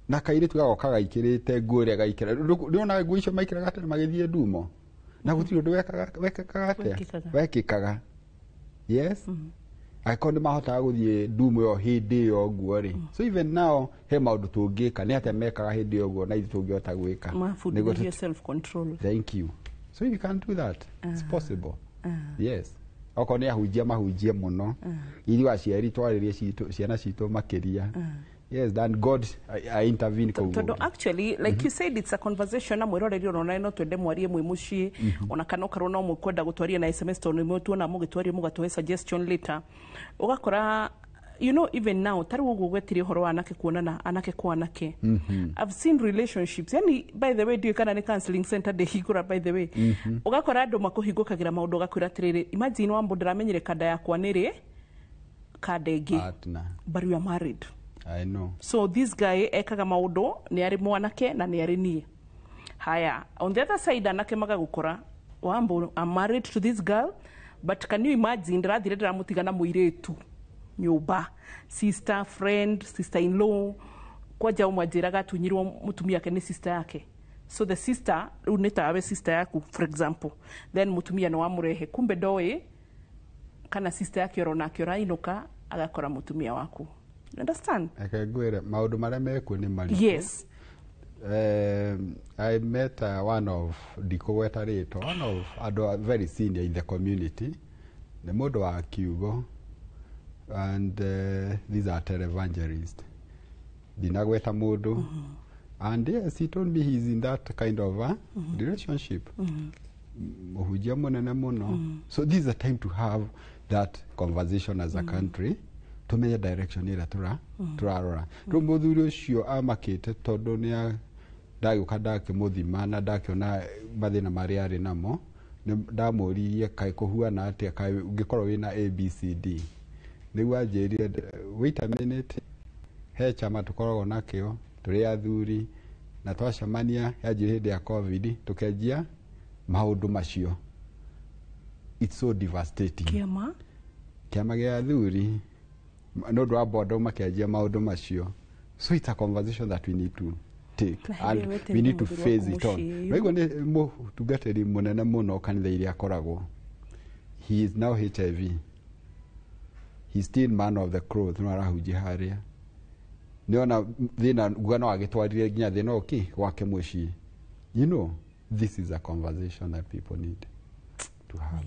na kairĩtu gagoka gaikĩrĩte nguo ĩrĩa gaikĩra, nĩwona nguo icio maikĩraga tene magĩthiĩ ndumo, na gũtirĩ ũndũ wekekaga atĩa, Wekĩkaga. Wekĩkaga, yes, angĩkorwo nĩ mahotaga gũthiĩ ndumo ĩyo hĩndĩ ĩyo ũguo rĩ. So even now he maũndũ tũngĩka, nĩ atĩa mekaga hĩndĩ ĩyo ũguo na ithuĩ tũngĩhota gwĩka nĩguo mabundithio self control. Thank you. So you can do that. It's possible. Yes. Okorwo nĩ ahunjia mahunjie mũno, ithuĩ aciari twarĩrie ciana citũ makĩria. Yes, then God I intervene kũu. Tondũ actually, like you said, it's a conversation na mwĩroreri ona no twende mwarie mwĩ mũciĩ, ona kana okorwo no mũkwenda gũtwaria na SMS, tondũ nĩmwe tuona mũgĩtwaria mũgatũhe suggestion later. Ũgakora even now tarĩu ũguo gwetirie ũhoro wa anake kuonana, anake kwa anake, I've seen relationships, yani by the way ndiũĩ kana nĩ counseling center ndĩhingũra, by the way, ũgakora andũ makũhingũkagĩra maũndũ, ũgakwĩra atĩrĩrĩ, imagine wambo ndĩramenyire kanda yakwa nĩrĩ kanda ĩngĩ, Partner. But we are married. I know. So this guy ekaga maũndũ, nĩ arĩ mwanake na nĩ arĩ niĩ. Haya, on the other side anake magagũkora, wambo, I'm married to this girl, but can you imagine ndĩrathire ndĩramũtiga na mũirĩtu nyũmba, sister friend, sister in law. Kwanja ũmwe anjĩraga atunyirwo mũtumia ake nĩ sister yake. So the sister rĩu nĩ tawe sister yaku, for example, then mũtumia nĩ wamũrehe, kumbe ndoĩ kana sister yake oro nake ũrainũka agakora mũtumia waku. You understand? Reke ngwĩre maũndũ marĩa mekuo nĩ maritũ. I met one of, ndikũgweta rĩtwa, one of andũ very senior in the community, nĩ mũndũ wa kiugo, and these are televangelist, ndinagweta mũndũ, and yes, he told me he's in that kind of a relationship, mũhunjia mũnene mũno. So this is a time to have that conversation as a country, tumenye direction ĩrĩa tũrarora. Rĩu mũthuri ũcio amakĩte tondũ nĩ ndagĩũka ndakĩmũthima na ndakĩona mathĩna marĩa arĩ namo, nĩ ndamũririe kaĩ kũhuana atĩa, kaĩ ũngĩkorwo wĩna ABCD, nĩguo anjĩrire, wait a minute, he chama tũkoragwo nakĩo tũrĩ athuri na twacemania yanjire hĩndĩ ya COVID tũkenjia maũndũ macio. It's so devastating. Kĩama? Kĩama gĩa athuri, nĩ ũndũ wa bondo makĩanjia maũndũ macio. So it's a conversation that we need to take and we need to face it on. Naigua nĩ mũtungatĩri mũnene mũno kanitha iria akoragwo, he is now HIV. He's still man of the cloth no arahunjia harĩa nĩona thĩna nguga no agĩtwarire nginya thĩna ũkĩ gwake mũciĩ. You know, this is a conversation that people need to have.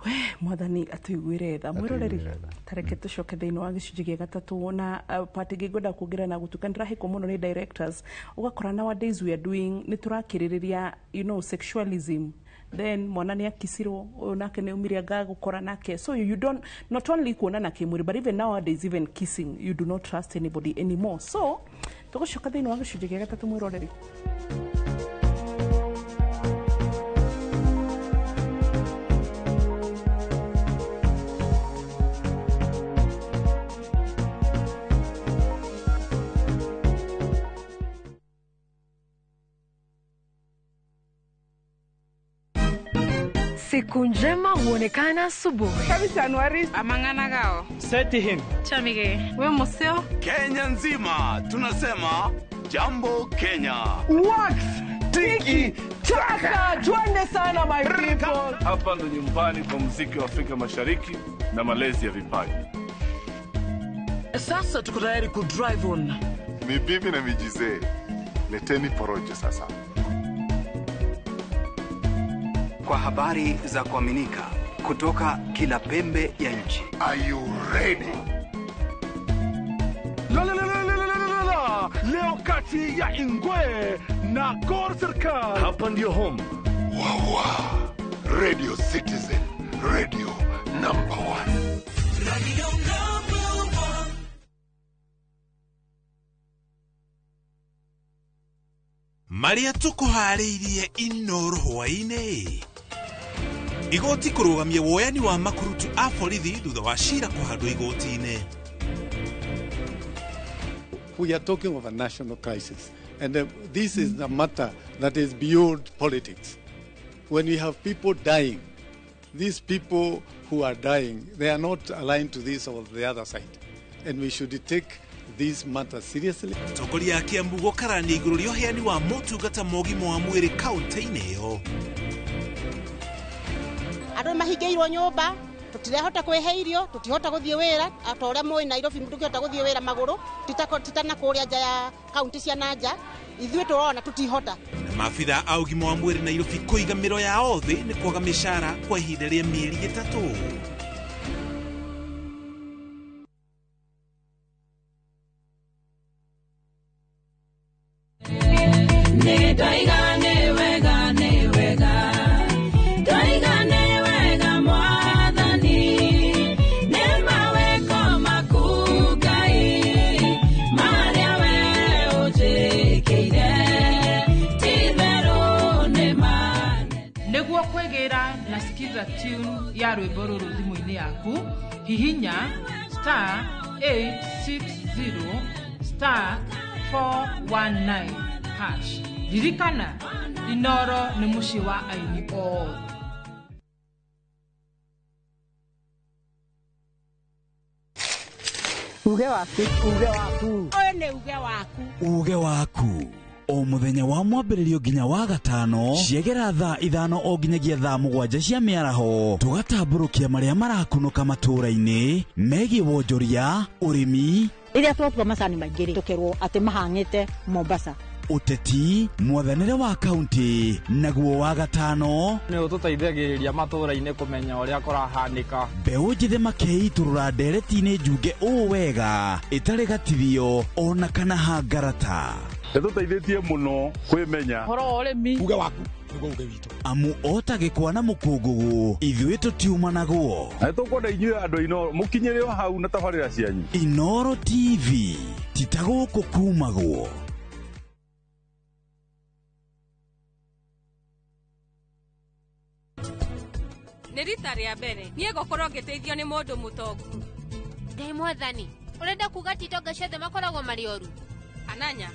We mwathani atuiguire tha mwiroreri tareke tucoke thiini wa gicunji gia gatatu na part ĩngĩ ngwenda kuongerera na gutuka ndirahĩkwo mũno nĩ directors ugakora nowadays we are doing nĩ turakĩrĩrĩria, you know, sexualism, then mwana nĩ akicirwo ũyũ nake nĩ umire anga gũkora nake, so you don't not only kuonana kĩmwĩrĩ but even nowadays even kissing you do not trust anybody anymore. So tũgũcoka thĩinĩ wa gĩcunjĩ gĩa gatatũ mwĩroreri. Siku njema huonekana asubuhi. Amang'ana gao. Seti him. Chamige. We museo. Kenya nzima tunasema jambo Kenya. Wax tiki taka twende sana my people. Hapa ndo nyumbani kwa muziki wa Afrika Mashariki na malezi ya vipaji. Sasa tuko tayari ku drive on. Ni bibi na mijizee. Leteni porojo sasa. Kwa habari za kuaminika kutoka kila pembe ya nchi. Are you ready? La la la la la la la. Leo kati ya Ingwe na Gor Serikal. Hapa ndio home. Wawa. Radio Citizen, radio number 1. Radio number 1. Maria tukuharĩirie Inooro hwaĩ-inĩ. Igoti kũrũgamia woyani wa makurutu a borithi thutha wa cira kũhandwo igoti-inĩ. We are talking of a national crisis, and this is a matter that is beyond politics. When we have people dying, these people who are dying, they are not aligned to this or the other side, and we should take this matter seriously. Atongoria a Kiambu gũkarania igũrũ rĩa ũheani wa motungata ma ũgima wa mwĩrĩ kaunti-inĩ ĩyo. Andũ mahingĩirwo nyũmba, tũtirahota kwĩhe irio, tũtihota gũthiĩ wĩra, ta ũrĩa mũĩ Nairobi tũkĩhota gũthiĩ wĩra magũrũ, titana kũrĩa nja ya kaunti cia na nja, ithuĩ tũrona tũtihota. Na maabitha a ũgima wa mwĩrĩ Nairobi kũiga mĩro yao thĩ nĩ kwaga mĩcara kwa ihinda rĩa mĩeri 3. Tune ya rwĩmbo rũrũ thimũ-inĩ yaku, hihinya star 860 star 419 hash. Ririkana, Inooro nĩ mũciĩ wa aini othe. Uge waku, uge waku. Ũyũ nĩ uge waku. Uge waku. O mũthenya wa mwambĩrĩrio nginya wa gatano ciegera thaa 5 o nginyagia thaa 7 cia mĩaraho tũgatambũrũkia marĩa marakunũka matũũra-inĩ megiĩ wonjoria, ũrĩmi, rĩrĩa twatua macani maingĩ rĩ tũkerwo atĩ mahang'ĩte Mombasa, ũteti, mwathanĩre wa kaunti, naguo wa gatano nĩ ũtũteithagĩrĩria matũũra-inĩ kũmenya ũrĩa kũrahanĩka. Mbeũ njĩthĩ makeitũrũra ndereti-inĩ njunge ũũ wega ĩtarĩ gatithio ona kana hangarata. Nĩtũteithĩtie mũno kwĩmenya ũhoro wa ũrĩmi. Uge waku nĩguo uge witũ. Amu ota gĩkwa na mũkũngũgũ ithuĩ tũtiumanagwo. Na nĩtũkwenda inyuĩ andũ a Inooro mũkinyĩre o hau na tabarĩra cianyu. Inooro TV ti ta gũkũ kumagwo. Nĩ rita rĩa mbere niĩ ngũkorwo ngĩteithio nĩ mũndũ mũtongu. Ngai mwathani, ũrenda kuga ti itonga ciothe makoragwo marĩ oru? Ananya,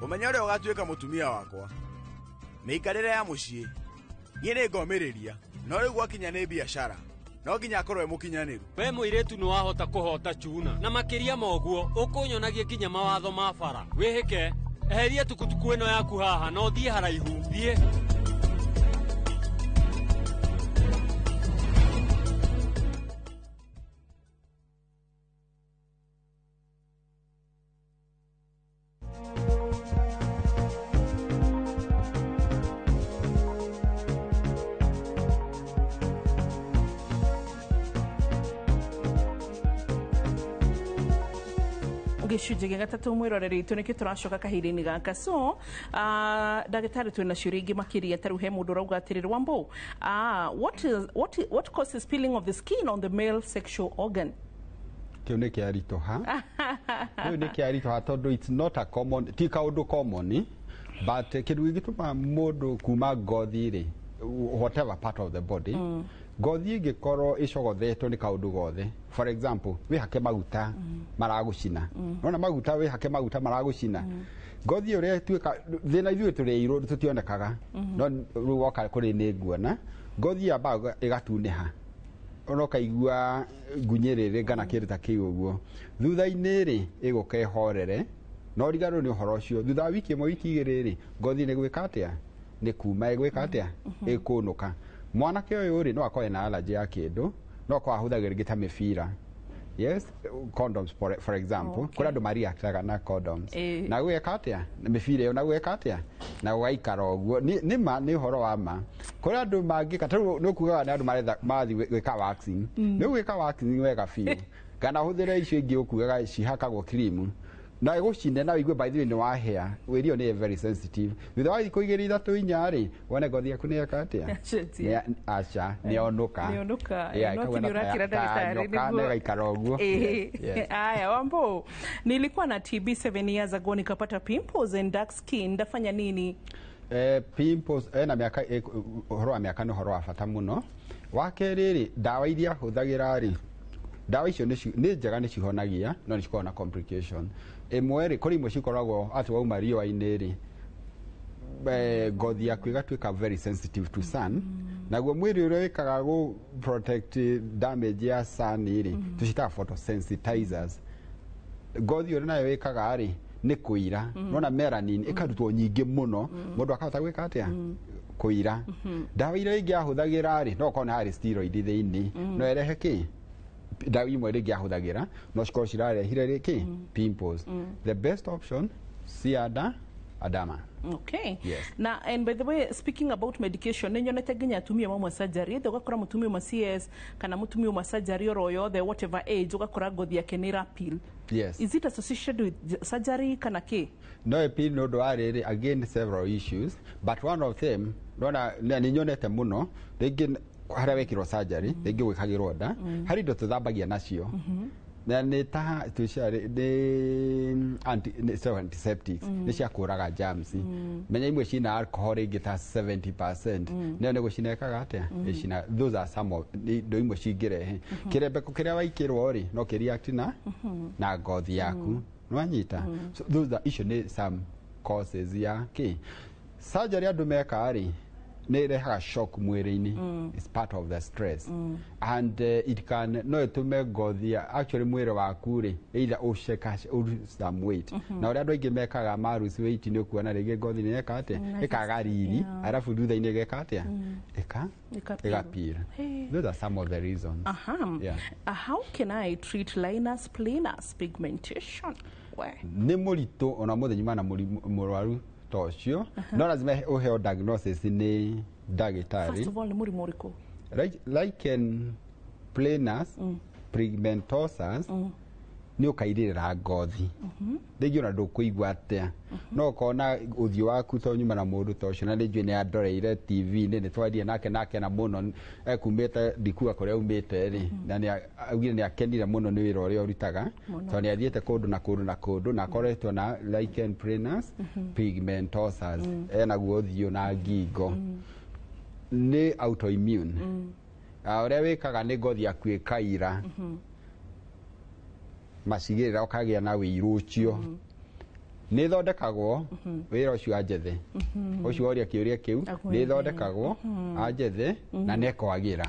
ũmenye ũrĩa ũgatuĩka mũtumia wakwa. Mĩikarĩre ya mũciĩ niĩ nĩ ngomĩrĩria, no rĩu gwakinya nĩ biacara no nginya akorwo e mũkinyanĩru. We mũirĩtu nĩ wahota kũhota chuna, na makĩria ma ũguo ũkũnyonagia nginya mawatho ma bara. Wĩhĩke, eheria tukutuku ĩno yaku haha na ũthiĩ haraihu. Thiĩ. Gĩcunjĩ gĩa gatatũ, mwĩroreri witũ, nĩkĩo tũracoka kahinda-inĩ gaka. So ndagĩtarĩ, twĩna ciũria ingĩ makĩria. Ta rĩu he mũndũ ũrauga atĩrĩrĩ, Wambo, what causes peeling of the skin on the male sexual organ? Kĩu nĩ kĩaritũha, kĩu nĩ kĩaritũha, tondũ it's not a common, ti kaũndũ common, but kĩndũ gĩgĩtũma mũndũ kuma ngothi rĩ, whatever part of the body, ngothi ĩngĩkorwo ĩcogothetwo nĩ kaũndũ gothe, for example, wĩhake maguta maragũcina, nona maguta, wĩhake maguta maragũcina, ngothi ĩyo ũrĩa ĩtuĩka thĩna, ithuĩ tũrĩ airũ tũtionekaga, no rĩu woka kũrĩ nĩ nguona ngothi yambaga ĩgatunĩha, ona ũkaigua ngunyĩrĩrĩ kana kĩndũ ta kĩu ũguo. Thutha-inĩ rĩ, ĩgũka ĩhorere, no rigarwo nĩ ũhoro ũcio. Thutha wa wiki ĩmwe, wiki 2 rĩ, ngothi nĩ gwĩka atĩa? Nĩ kuma ĩgwĩka atĩa? Ĩkũnũka. Mwanake ũyũ rĩ, no akorwo ena allergy ya kĩndũ, no akorwo ahũthagĩra rĩngĩ ta mĩbira, yes, condoms, for example. Kũrĩ andũ mareactaga na condoms na gwĩka atĩa na mĩbira ĩyo, na gwĩka atĩa na gũgaikara ũguo. Nĩ ma nĩ ũhoro wa ma, kũrĩ andũ mangĩka. Ta rĩu nĩ ũkugaga nĩ andũ maretha marathiĩ gwĩka waxing, nĩ gwĩka waxing wega biũ, kana ũhũthĩre icio ingĩ ũkugaga cihakagwo cream na ĩgũcine na ũigue, by the way, nĩ wahĩa. Wĩrio nĩ very sensitive. Thutha wa thikũ 2, 3, 4 rĩ, wone ngothi yaku nĩ yeka atĩa? Yacenjia. Aca, nĩyonũka. Nĩyonũka, Yeah, no ti ĩkauga nĩ ũrakĩra ta ndagĩtarĩ nyoka, nĩguo. na ĩgaikara ũguo. Yes. Aya, Wambo, nilikuwa na TB 7 years ago, nikapata pimples and dark skin, ndafanya nini? Pimples ena mĩaka, ũhoro wa mĩaka nĩ ũhoro wa bata mũno. Wa kerĩ rĩ, ndawa iria hũthagĩra rĩ, ndawa icio nĩ njega, nĩ cihonagia, no nĩ cikoragwo na complication ĩmwe rĩ. Kũrĩ imwe cikoragwo atĩ wauma riũa-inĩ rĩ, ngothi yaku ĩgatuĩka very sensitive to sun, naguo mwĩrĩ ũrĩa wĩkaga gũ protect damage ya sun rĩ, tũcitaga photosensitizers. Ngothi ũrĩa nayo ĩkaga rĩ, nĩ kũira, nona melanin ĩkarutwo nyingĩ mũno, mũndũ akahota gwĩka atĩa? Kũira. Ndawa iria ingĩ ahũthagĩra rĩ, no ũkorwo nĩ harĩ steroid thĩinĩ, no ĩrehe kĩ? Ndawa imwe rĩngĩ ahũthagĩra no cikorwo cirarehire rĩ kĩ? Pimples. The best option, see a derma. Okay. Yes. Na and by the way, speaking about medication, nĩ nyonete nginya atumia mamwe surgery, ethe ũgakora mũtumia ũmwe CS kana mũtumia ũmwe surgery oro yothe, whatever age, ũgakora ngothi yake nĩ ĩrapeel. Is it associated with surgery kana kĩ? No ĩpeel nĩ ũndũ wa rĩrĩ, again, several issues, but one of them nona nĩ nyonete mũno rĩngĩ harĩa wekĩrwo surgery, rĩngĩ gwĩkagĩrwo nda, harĩ indo tũthambagia nacio na nĩ ta twĩcia nĩ sorry, antiseptics, nĩ cia kũraga germs. Menya imwe cina alcohol rĩngĩ ta 70%, nayo nĩ gũcina ĩkaga atĩa? Ĩcina. Those are some of nĩ indo imwe cingĩrehe kĩrembeko kĩrĩa waikĩrwo rĩ, no kĩreact na ngothi yaku, nĩwanyita? So those are, icio nĩ some causes ya kĩ surgery andũ meka rĩ, nĩ ĩrehaga shock mwĩrĩ-inĩ. It's part of the stress and it can, no ĩtũme ngothi actually mwĩrĩ waku rĩ, either ũceka lose some weight, na ũrĩa andũ aingĩ mekaga ma lose weight, nĩ ũkuona rĩngĩ ngothi nĩ yeka atĩa? Ĩkaga riri, arabu thutha-inĩ ĩgeka atĩa? Ĩka Ĩkapeel. Ĩgapeel. Hey. Those are some of the reasons. Yeah. How can I treat linus planus pigmentation? We. Nĩ mũritũ ona mũthĩ nyuma na mũrwaru ta ũcio, no lazima ũheo diagnosis nĩ ndagĩtarĩ. First of all, nĩ mũrimũ ũrĩkũ? Lichen planus pigmentosus nĩ ũkairĩrĩra ngothi, rĩngĩ ona ndũkũigua atĩa, no ũkona ũthiũ waku to nyuma na mũndũ ta ũcio, na nĩ njũĩ nĩ andoreire TV-inĩ, nĩ twarie nake na akena mũno, ekumĩte ndikuga kũrĩa aumĩte rĩ, na nĩ augire nĩ akenire mũno nĩ wĩra ũrĩa ũrutaga, tondũ nĩ athiĩte kũndũ na kũndũ na kũndũ na akoretwo na lichen planus pigmentosus, enaguo ũthiũ na ngingo. Nĩ autoimmune. Ũrĩa wĩkaga nĩ ngothi yaku ĩkaira macigĩrĩra, ũkagĩa na wĩirũ ũcio. Nĩ ĩthondekagwo wĩra ũcio anjethe, ũcio woria kĩũria kĩu, nĩ ĩthondekagwo anjethe na nĩ ĩkwagĩra.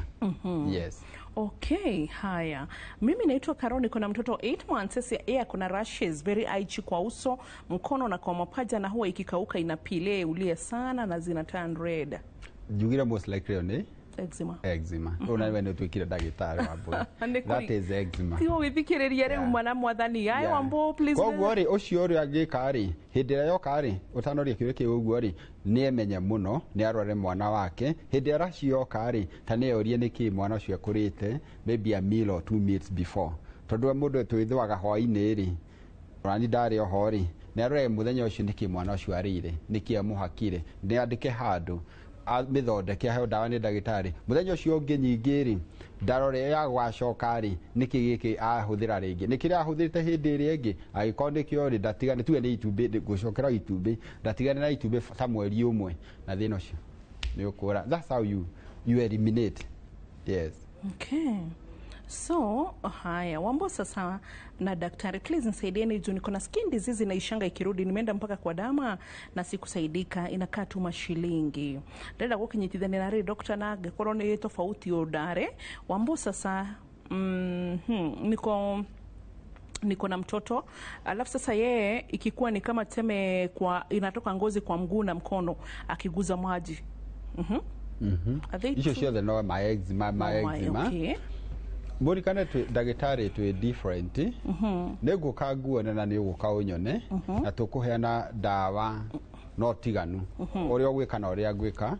Yes. Okay, haya. Mimi naitwa Karo, niko na mtoto 8 months. Sasa yeye ako na rashes very itchy kwa uso, mkono na kwa mapaja, na huwa ikikauka inapeel, ulia sana na zina turn red. Njugire most likely nĩ Eczema. Eczema. Ũyũ nawe nĩ ũtuĩkire ndagĩtarĩ wa mbũri. Nĩ That is eczema. Tigo gwĩthikĩrĩria rĩu mana mwathani. Aya, Wambo, please. Koguo rĩ, ũcio ũrĩa angĩka rĩ, hĩndĩ ĩrĩa yoka rĩ, ũtanoria kĩũria kĩu ũguo rĩ, nĩ emenye mũno nĩ arore mwana wake. Hĩndĩ ĩrĩa raci yoka rĩ, ta nĩ orie nĩkĩ mwana ũcio ekũrĩte, maybe a meal or two meals before, tondũ mũndũ twĩthũaga hwaĩ-inĩ rĩ, Ona ndarĩ oho rĩ, nĩ arore mũthenya ũcio nĩkĩ mwana ũcio arĩire, nĩkĩ amũhakire, nĩ andĩke handũ, amĩthondeke, aheo ndawa nĩ ndagĩtarĩ. Mũthenya ũcio ũngĩ nyingĩ rĩ, ndarore ya gwacoka rĩ, nĩkĩ gĩkĩ ahũthĩra rĩngĩ, nĩ kĩrĩa ahũthĩrĩte hĩndĩ ĩrĩa ĩngĩ, angĩkorwo nĩkĩo rĩ, ndatigane, tuge nĩ itumbĩ, ngũcokera itumbĩ, ndatigane na itumbĩ ta mweri ũmwe, na thĩna ũcio nĩ ũkũra. That's how you eliminate. Yes. Okay. So, haya, Wambo sasa na daktari, please nisaidieni juu niko na skin disease inaishanga ikirudi, nimeenda mpaka kwa dama na sikusaidika, inakaa tu mashilingi. Ndĩrenda gũkinyitithania na rĩ doctor na angĩkorwo nĩ tofauti ũndare. Wambo sasa, niko na mtoto, alafu sasa yeye ikikuwa ni kama tuseme kwa inatoka ngozi kwa mguu na mkono akiguza maji. Are they Icio true? Ciothe no ma eczema, ma No, eczema. okay. Mũrikane twĩ ndagĩtarĩ twĩ different. Nĩ ngũka nguone na nĩ ũgũka ũnyone, na tũkũheana ndawa no tiganu. Ũrĩa ũgwĩka na ũrĩa ngwĩka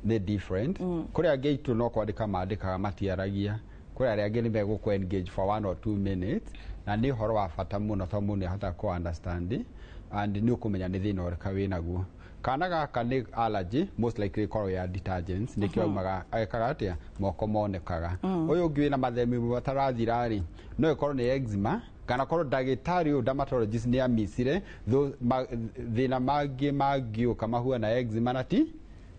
nĩ different. Kũrĩ angĩ aitũ no kwandĩka mandĩkaga, matiaragia. Kũrĩ arĩa angĩ nĩ megũkũ engage for 1 or 2 minutes, na nĩ ũhoro wa bata mũno tondũ mũndũ nĩ ahotaga kũ understand and nĩ ũkũmenya nĩ thĩna ũrĩkũ wĩnaguo. Kana gaka nĩ allergy, most likely ĩkorwo ya detergents, nĩkĩo aumaga ekaga atĩa moko monekaga. Ũyũ ũngĩ wĩna mathemi matarathira rĩ, no ĩkorwo nĩ eczema, kana korwo ndagĩtarĩ ũyũ dermatologist nĩ amicire thĩna mangĩ mangĩũka mahuana eczema na ti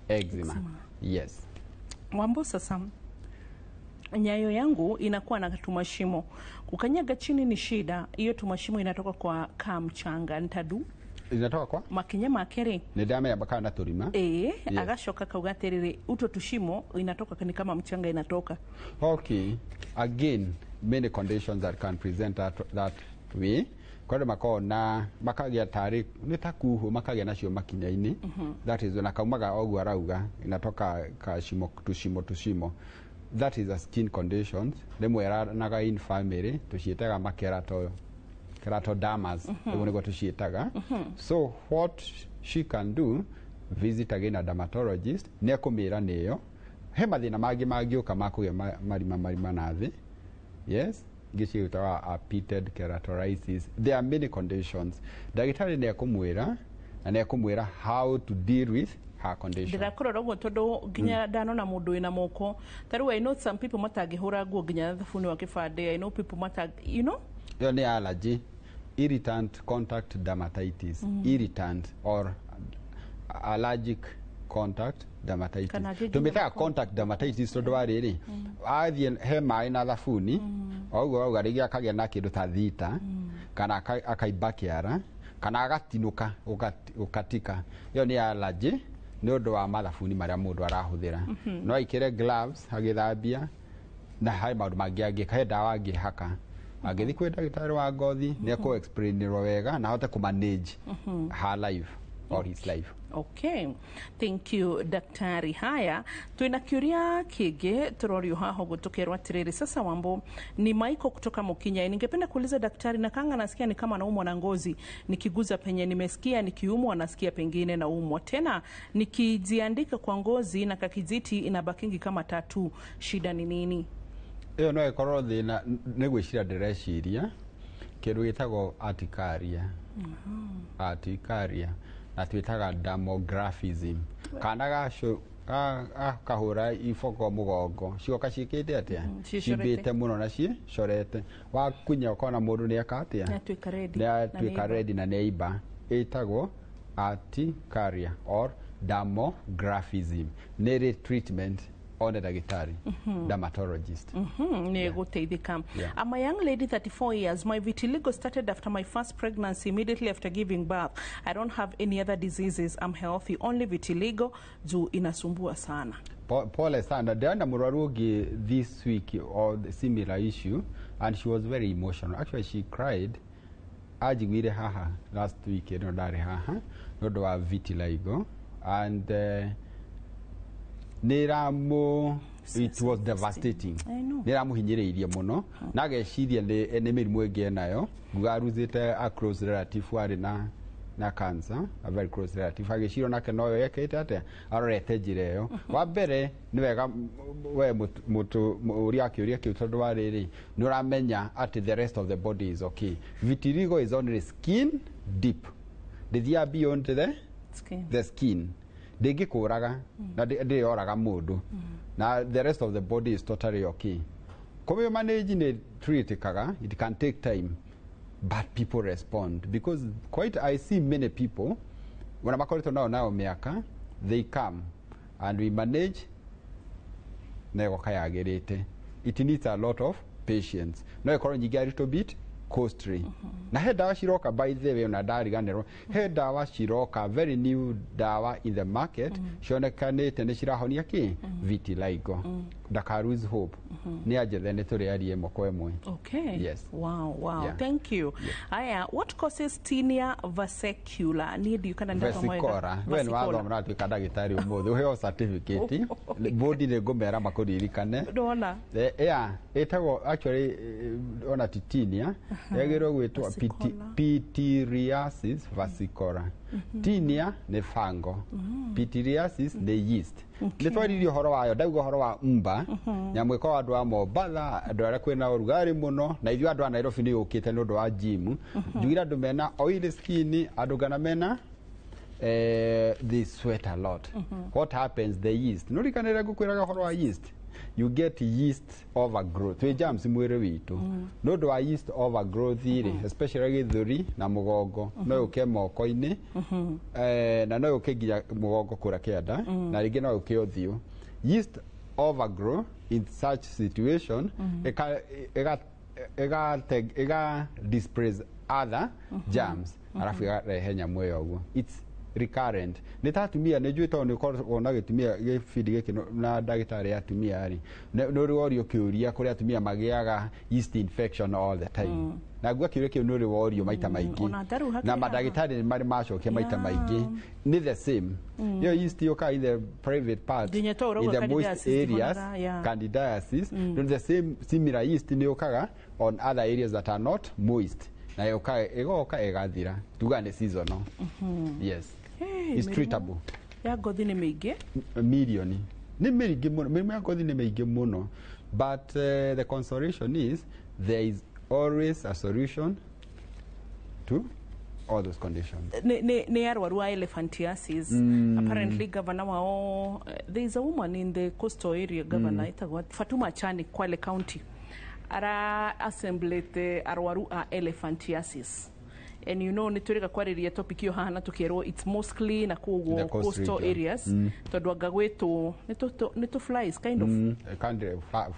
eczema. Yes. Wambo sasa, nyayo yangu inakuwa na tumashimo, kukanyaga chini ni shida. Hiyo tumashimo inatoka kwa kaa mchanga, ntadu Inatoka kwa makinya make rĩ. Nĩ ndamenya kana na tũrima. Ĩĩ. Yes. Agacoka kauga atĩrĩrĩ, uto tushimo inatoka ni kama mchanga inatoka. Okay. Again, many conditions that can present that way. Kwenda makoragwo na makagĩa tarĩ nĩ ta kuhũ, makagĩa nacio makinya-inĩ. That is na kaumaga oguo arauga inatoka kashimo, tushimo tushimo. That is a skin conditions. Rĩmwe ĩranaga in family, tũciĩtaga makerato keratodermas, ũguo nĩguo tũciĩtaga. So what she can do, visit again a dermatologist, nĩ ekũmĩra nĩyo he mathĩna mangĩ mangĩũka ma kũgĩa marima marima na thĩ. Yes, ingĩ ciĩtaga pitted keratolysis. There are many conditions. Ndagĩtarĩ nĩ ekũmwĩra na nĩ ekũmwĩra how to deal with her condition. Ndĩrakũrora ũguo tondũ nginya ndanona mũndũ wĩna moko ta rĩu, I know some people matangĩhũra nguo nginya thabuni wa kĩbandĩ. I know people matang you know Ĩyo nĩ allergy, irritant contact dermatitis, irritant or allergic contact dermatitis. Kana angĩ nginya Tũmĩtaga contact dermatitis tondũ wa rĩrĩ, athiĩ he maĩ na thabuni o ũguo auga, rĩngĩ akagĩa na kĩndũ ta thita, kana akaimba kĩara, kana agatinũka, ũkatika. Ĩyo nĩ allergy nĩ ũndũ wa mathabuni marĩa mũndũ arahũthĩra. No aikĩre gloves agĩthambia, na harĩ maũndũ mangĩ angĩka, he ndawa angĩhaka. Angĩthiĩ kwĩ ndagĩtarĩ wa ngothi nĩ ekũ explainĩrwo wega na ahote kũ manage her life or his life. Okay, thank you, daktari. Haya, twina kiuria kĩngĩ tũrorio haha ũguo tũkerwo atĩrĩrĩ, sasa Wambo, ni Maiko kutoka Mukinya. Ningependa kuuliza daktari, na kanga nasikia ni kama naumwa na ngozi, nikiguza penye nimesikia nikiumwa nasikia pengine naumwa tena, nikijiandika kwa ngozi na kakijiti inabakingi kama tatu, shida ni nini? Ĩyo no ĩkorwo thĩna nĩ gwĩciria ndĩreciria kĩndũ gĩtagwo urticaria. Urticaria na twĩtaga dermographism. Kana gacũ akahũra iboko mũgongo, cigoka ciĩkĩte atĩa? Ciĩcorete. Cimbĩte mũno na ciĩcorete, wakunya ũkona mũndũ nĩ eka atĩa? Nĩatuĩka ready. Nĩ Na atuĩka nĩaimba. Ready na nĩaimba. Ĩtagwo urticaria or dermographism. Nĩ rĩ treatment one ndagĩtarĩ dermatologist. Nĩ gũteithĩka. Yeah. I'm a young lady, 34 years. My vitiligo started after my first pregnancy, immediately after giving birth. I don't have any other diseases. I'm healthy. Only vitiligo juu inasumbua sana. Pole sana. Ndĩrona mũrwaru ũngĩ this week or the similar issue, and she was very emotional. Actually, she cried. Anjiguire haha last week ĩno ndarĩ haha nĩ ũndũ wa vitiligo, and nĩ ĩramũ it was devastating. I know. Nĩ ĩramũhinyĩrĩirie mũno na ageciria nĩ mĩrimũ ĩngĩ enayo. Nguga aruzĩte a close relative warĩ na na cancer, a very close relative, agĩcirwo nake noyo ekĩte atĩa, arorete njĩra ĩyo. Wa mbere nĩ wega we ũria kĩũria kĩu, tondũ wa rĩrĩ, nĩ ũramenya atĩ the rest of the body is okay. Vitiligo is only skin deep, ndĩthiaga beyond the skin. The skin ndĩngĩkũraga na ndĩyoraga mũndũ, na the rest of the body is totally okay. Kũmĩ manage nĩ treatikaga. It can take time, but people respond because quite I see many people ona makoretwo nao mĩaka, they come and we manage na ĩgoka yagĩrĩte. It needs a lot of patience, no ĩkorwo nyingĩ a little bit costly. Na he ndawa ciroka, by the way, ona ndariganĩrwo, he ndawa ciroka, very new ndawa in the market, cionekanĩte nĩ cirahonia kĩ vitiligo. Ndaka lose hope, nĩ anjethe, nĩ tũrĩarie ĩmwe kwa ĩmwe. Okay. Yes. Wow. Yeah. Thank you. Aya, what causes tinea versicula? Niĩ ndiũ kana ndathoma wega. Vesicora. We nĩ wathoma na watuĩka ndagĩtarĩ ũmũthĩ, ũheo certificate. Bodi nĩ ngũmera makũririkane. Ndona. Yeah, ĩtagwo actually ona ti tinea, yagĩrĩirwo gwĩtwo pityriasis versicolor. Tinea nĩ fungal, pityriasis nĩ yeast. Nĩ twaririe ũhoro wayo, ndauga ũhoro wa mba nyamũ ĩkoragwo andũ a Mombatha, andũ arĩa kwĩna ũrugarĩ mũno, na ithuĩ andũ a Nairobi nĩ yũkĩte nĩ ũndũ wa gym. Njugire andũ mena oily skin, andũ kana mena they sweat a lot. What happens, the yeast, nũrikanĩre ngũkwĩraga ũhoro wa yeast, you get yeast overgrowth, wĩ germs mwĩrĩ witũ. Nĩ ũndũ wa yeast overgrowth rĩ, especially gĩthũri na mũgongo, no yũke moko-inĩ, na no yũke nginya mũgongo kũrĩa kĩanda, na rĩngĩ no yũke ũthiũ. Yeast overgrow in such situation ĩga ĩga ĩga displace other germs, arabu ĩgarehe nyamũ ĩyo ũguo. It's recurrent. Nĩ ta atumia, nĩ njũĩ tondũ nĩ ũkoragwo na gĩtumia gĩbindi gĩkĩ na ndagĩtarĩ ya atumia rĩ, nĩ ũrĩ worio kĩũria kũrĩa atumia magĩaga yeast infection all the time, na ngua kĩũria kĩu nĩ ũrĩ worio maita maingĩ. Ona ta rĩu hakĩrĩ Na haha. mandagĩtarĩ nĩ marĩ macokia maita maingĩ, nĩ the same. Ĩyo yeast yũkaga in the private part, Nginya to ũrauga in the moist candidiasis areas. ndĩhonaga, yeah. Candidiasis, the same similar yeast nĩ yũkaga on other areas that are not moist, na yũkaga ĩgoka ĩgathira, tugaga nĩ seasonal. Yes. Hey, It's mĩrimũ treatable. ya ngothi nĩ mĩingĩ. Milioni nĩ mĩingĩ mũno, mĩrimũ ya ngothi nĩ mĩingĩ mũno, but the consolation is there is always a solution to all those conditions. Nĩ arwaru a elephantiasis. Apparently governor wao, there is a woman in the coastal area, governor ĩtagwo Fatuma Chani, Kwale County, ara assemblete arwaru a elephantiasis, and you know nĩ tũrĩga kwarĩria topic ĩyo haha na tũkerwo it's mostly na The koguo coast coastal region. areas, tondũ anga gwĩtwo nĩ tũ flies kind of.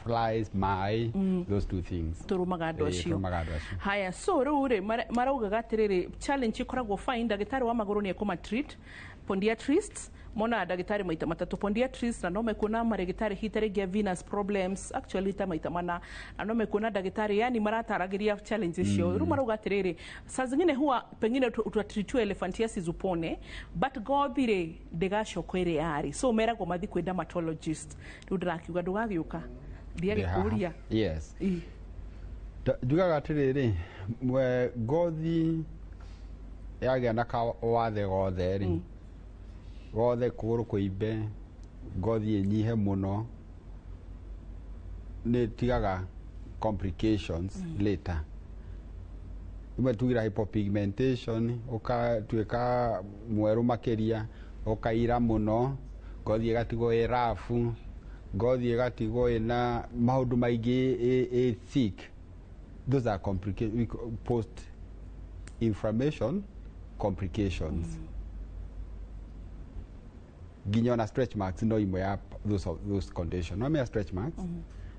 Flies, mai, those two things. Tũrũmaga andũ acio. Tũrũmaga andũ acio. Haya, so rĩu rĩ, maraugaga atĩrĩrĩ, challenge ĩkoragwo fine, ndagĩtarĩ wa magũrũ nĩ ekũma treat, podiatrist monaga ndagĩtarĩ maita matatũ, podiatrist, na no mekuona marĩgĩtarĩ hita rĩngĩ a venous problems, actually ta maita mana, na no mekuona ndagĩtarĩ, yani marataragĩria challenge icio. Rĩu marauga atĩrĩrĩ, saa zingine huwa pengine utatreatiwa elephantiasis upone, but ngothi rĩ ndĩgacoka ĩrĩa yarĩ, so meragwo mathi kwĩ dermatologist. Rĩu ndĩrakiuga ndũgagĩũka ndiagĩkũria. Yes. Njugaga atĩrĩrĩ, ngothi yagĩa na kawathe gothe rĩ, gothe kũgũrũ kũimbe, ngothi ĩnyihe mũno, nĩ ĩtigaga complications later. Imwe tugira hypopigmentation, ũkatuĩka mwerũ makĩria, ũkaira mũno, ngothi ĩgatigwo ĩ rafu, ngothi ĩgatigwo ĩna maũndũ maingĩ, ĩ thick. Those are post inflammation complications. Nginya ona stretch marks no imwe ya those condition, no mea stretch marks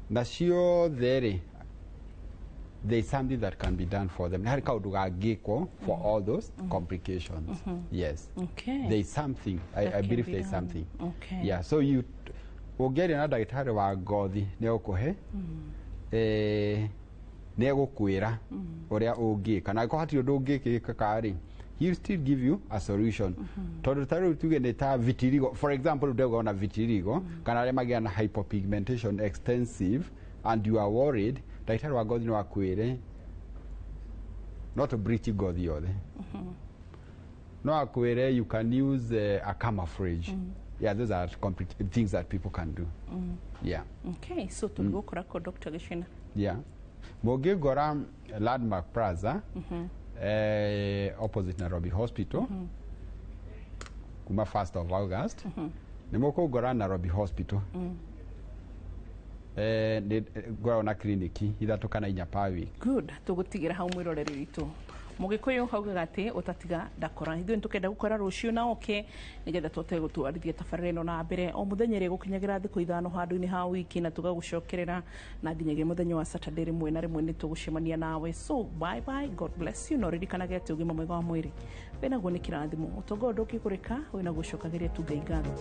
na ciothe rĩ, there is something that can be done for them. Nĩ harĩ kaũndũ gangĩkwo for all those complications. Yes. There is something. That I can believe be there is done. something. Yeah, so you ũngĩaria na ndagĩtarĩ wa ngothi nĩ egũkũhe, nĩ egũkwĩra ũrĩa ũngĩka, na angĩkorwo hatirĩ ũndũ ũngĩkĩka rĩ, he will still give you a solution. Tondũ ta rĩu tuge nĩ ta vitiligo, for example, ndauga ona vitiligo kana arĩa magĩa na hypopigmentation extensive and you are worried, ndagĩtarĩ wa ngothi no akwĩre no to bleach ngothi yothe. No akwĩre you can use a camouflage. Yeah, those are complete things that people can do. Yeah. Okay, so tũgũkora kũ, Dr. Gĩchina? Yeah, mũngĩngora Landmark Plaza, opposite Nairobi Hospital. Kuma 1st of August nĩ mũkũngora Nairobi Hospital. Nĩ ngoragwo na kliniki 3 kana 4 per week. Good, tũgũtigĩra hau mwĩroreri witũ. Mũgĩkũyũ haugaga atĩ ũtatiga ndakora. Ithuĩ nĩtũkenda gũkora rũciũ na oke nĩgetha tũhote gũtwarithia tabarĩra ĩno na mbere o mũthenya ĩrĩa gũkinyagĩra thikũ 5 handũ-inĩ ha wiki, na tũgagũcokerera na nginyagia mũthenya wa Saturday. Rĩmwe na rĩmwe nĩ tũgũcemania nawe. So bye bye, God bless you, na ũririkanage atĩ ũgima mwega wa mwĩrĩ wĩnaguo nĩ kĩrathimo. Ũtonga ũyũ ndũngĩgũrĩka, wĩnaguo cokagĩria tu Ngai ngatho.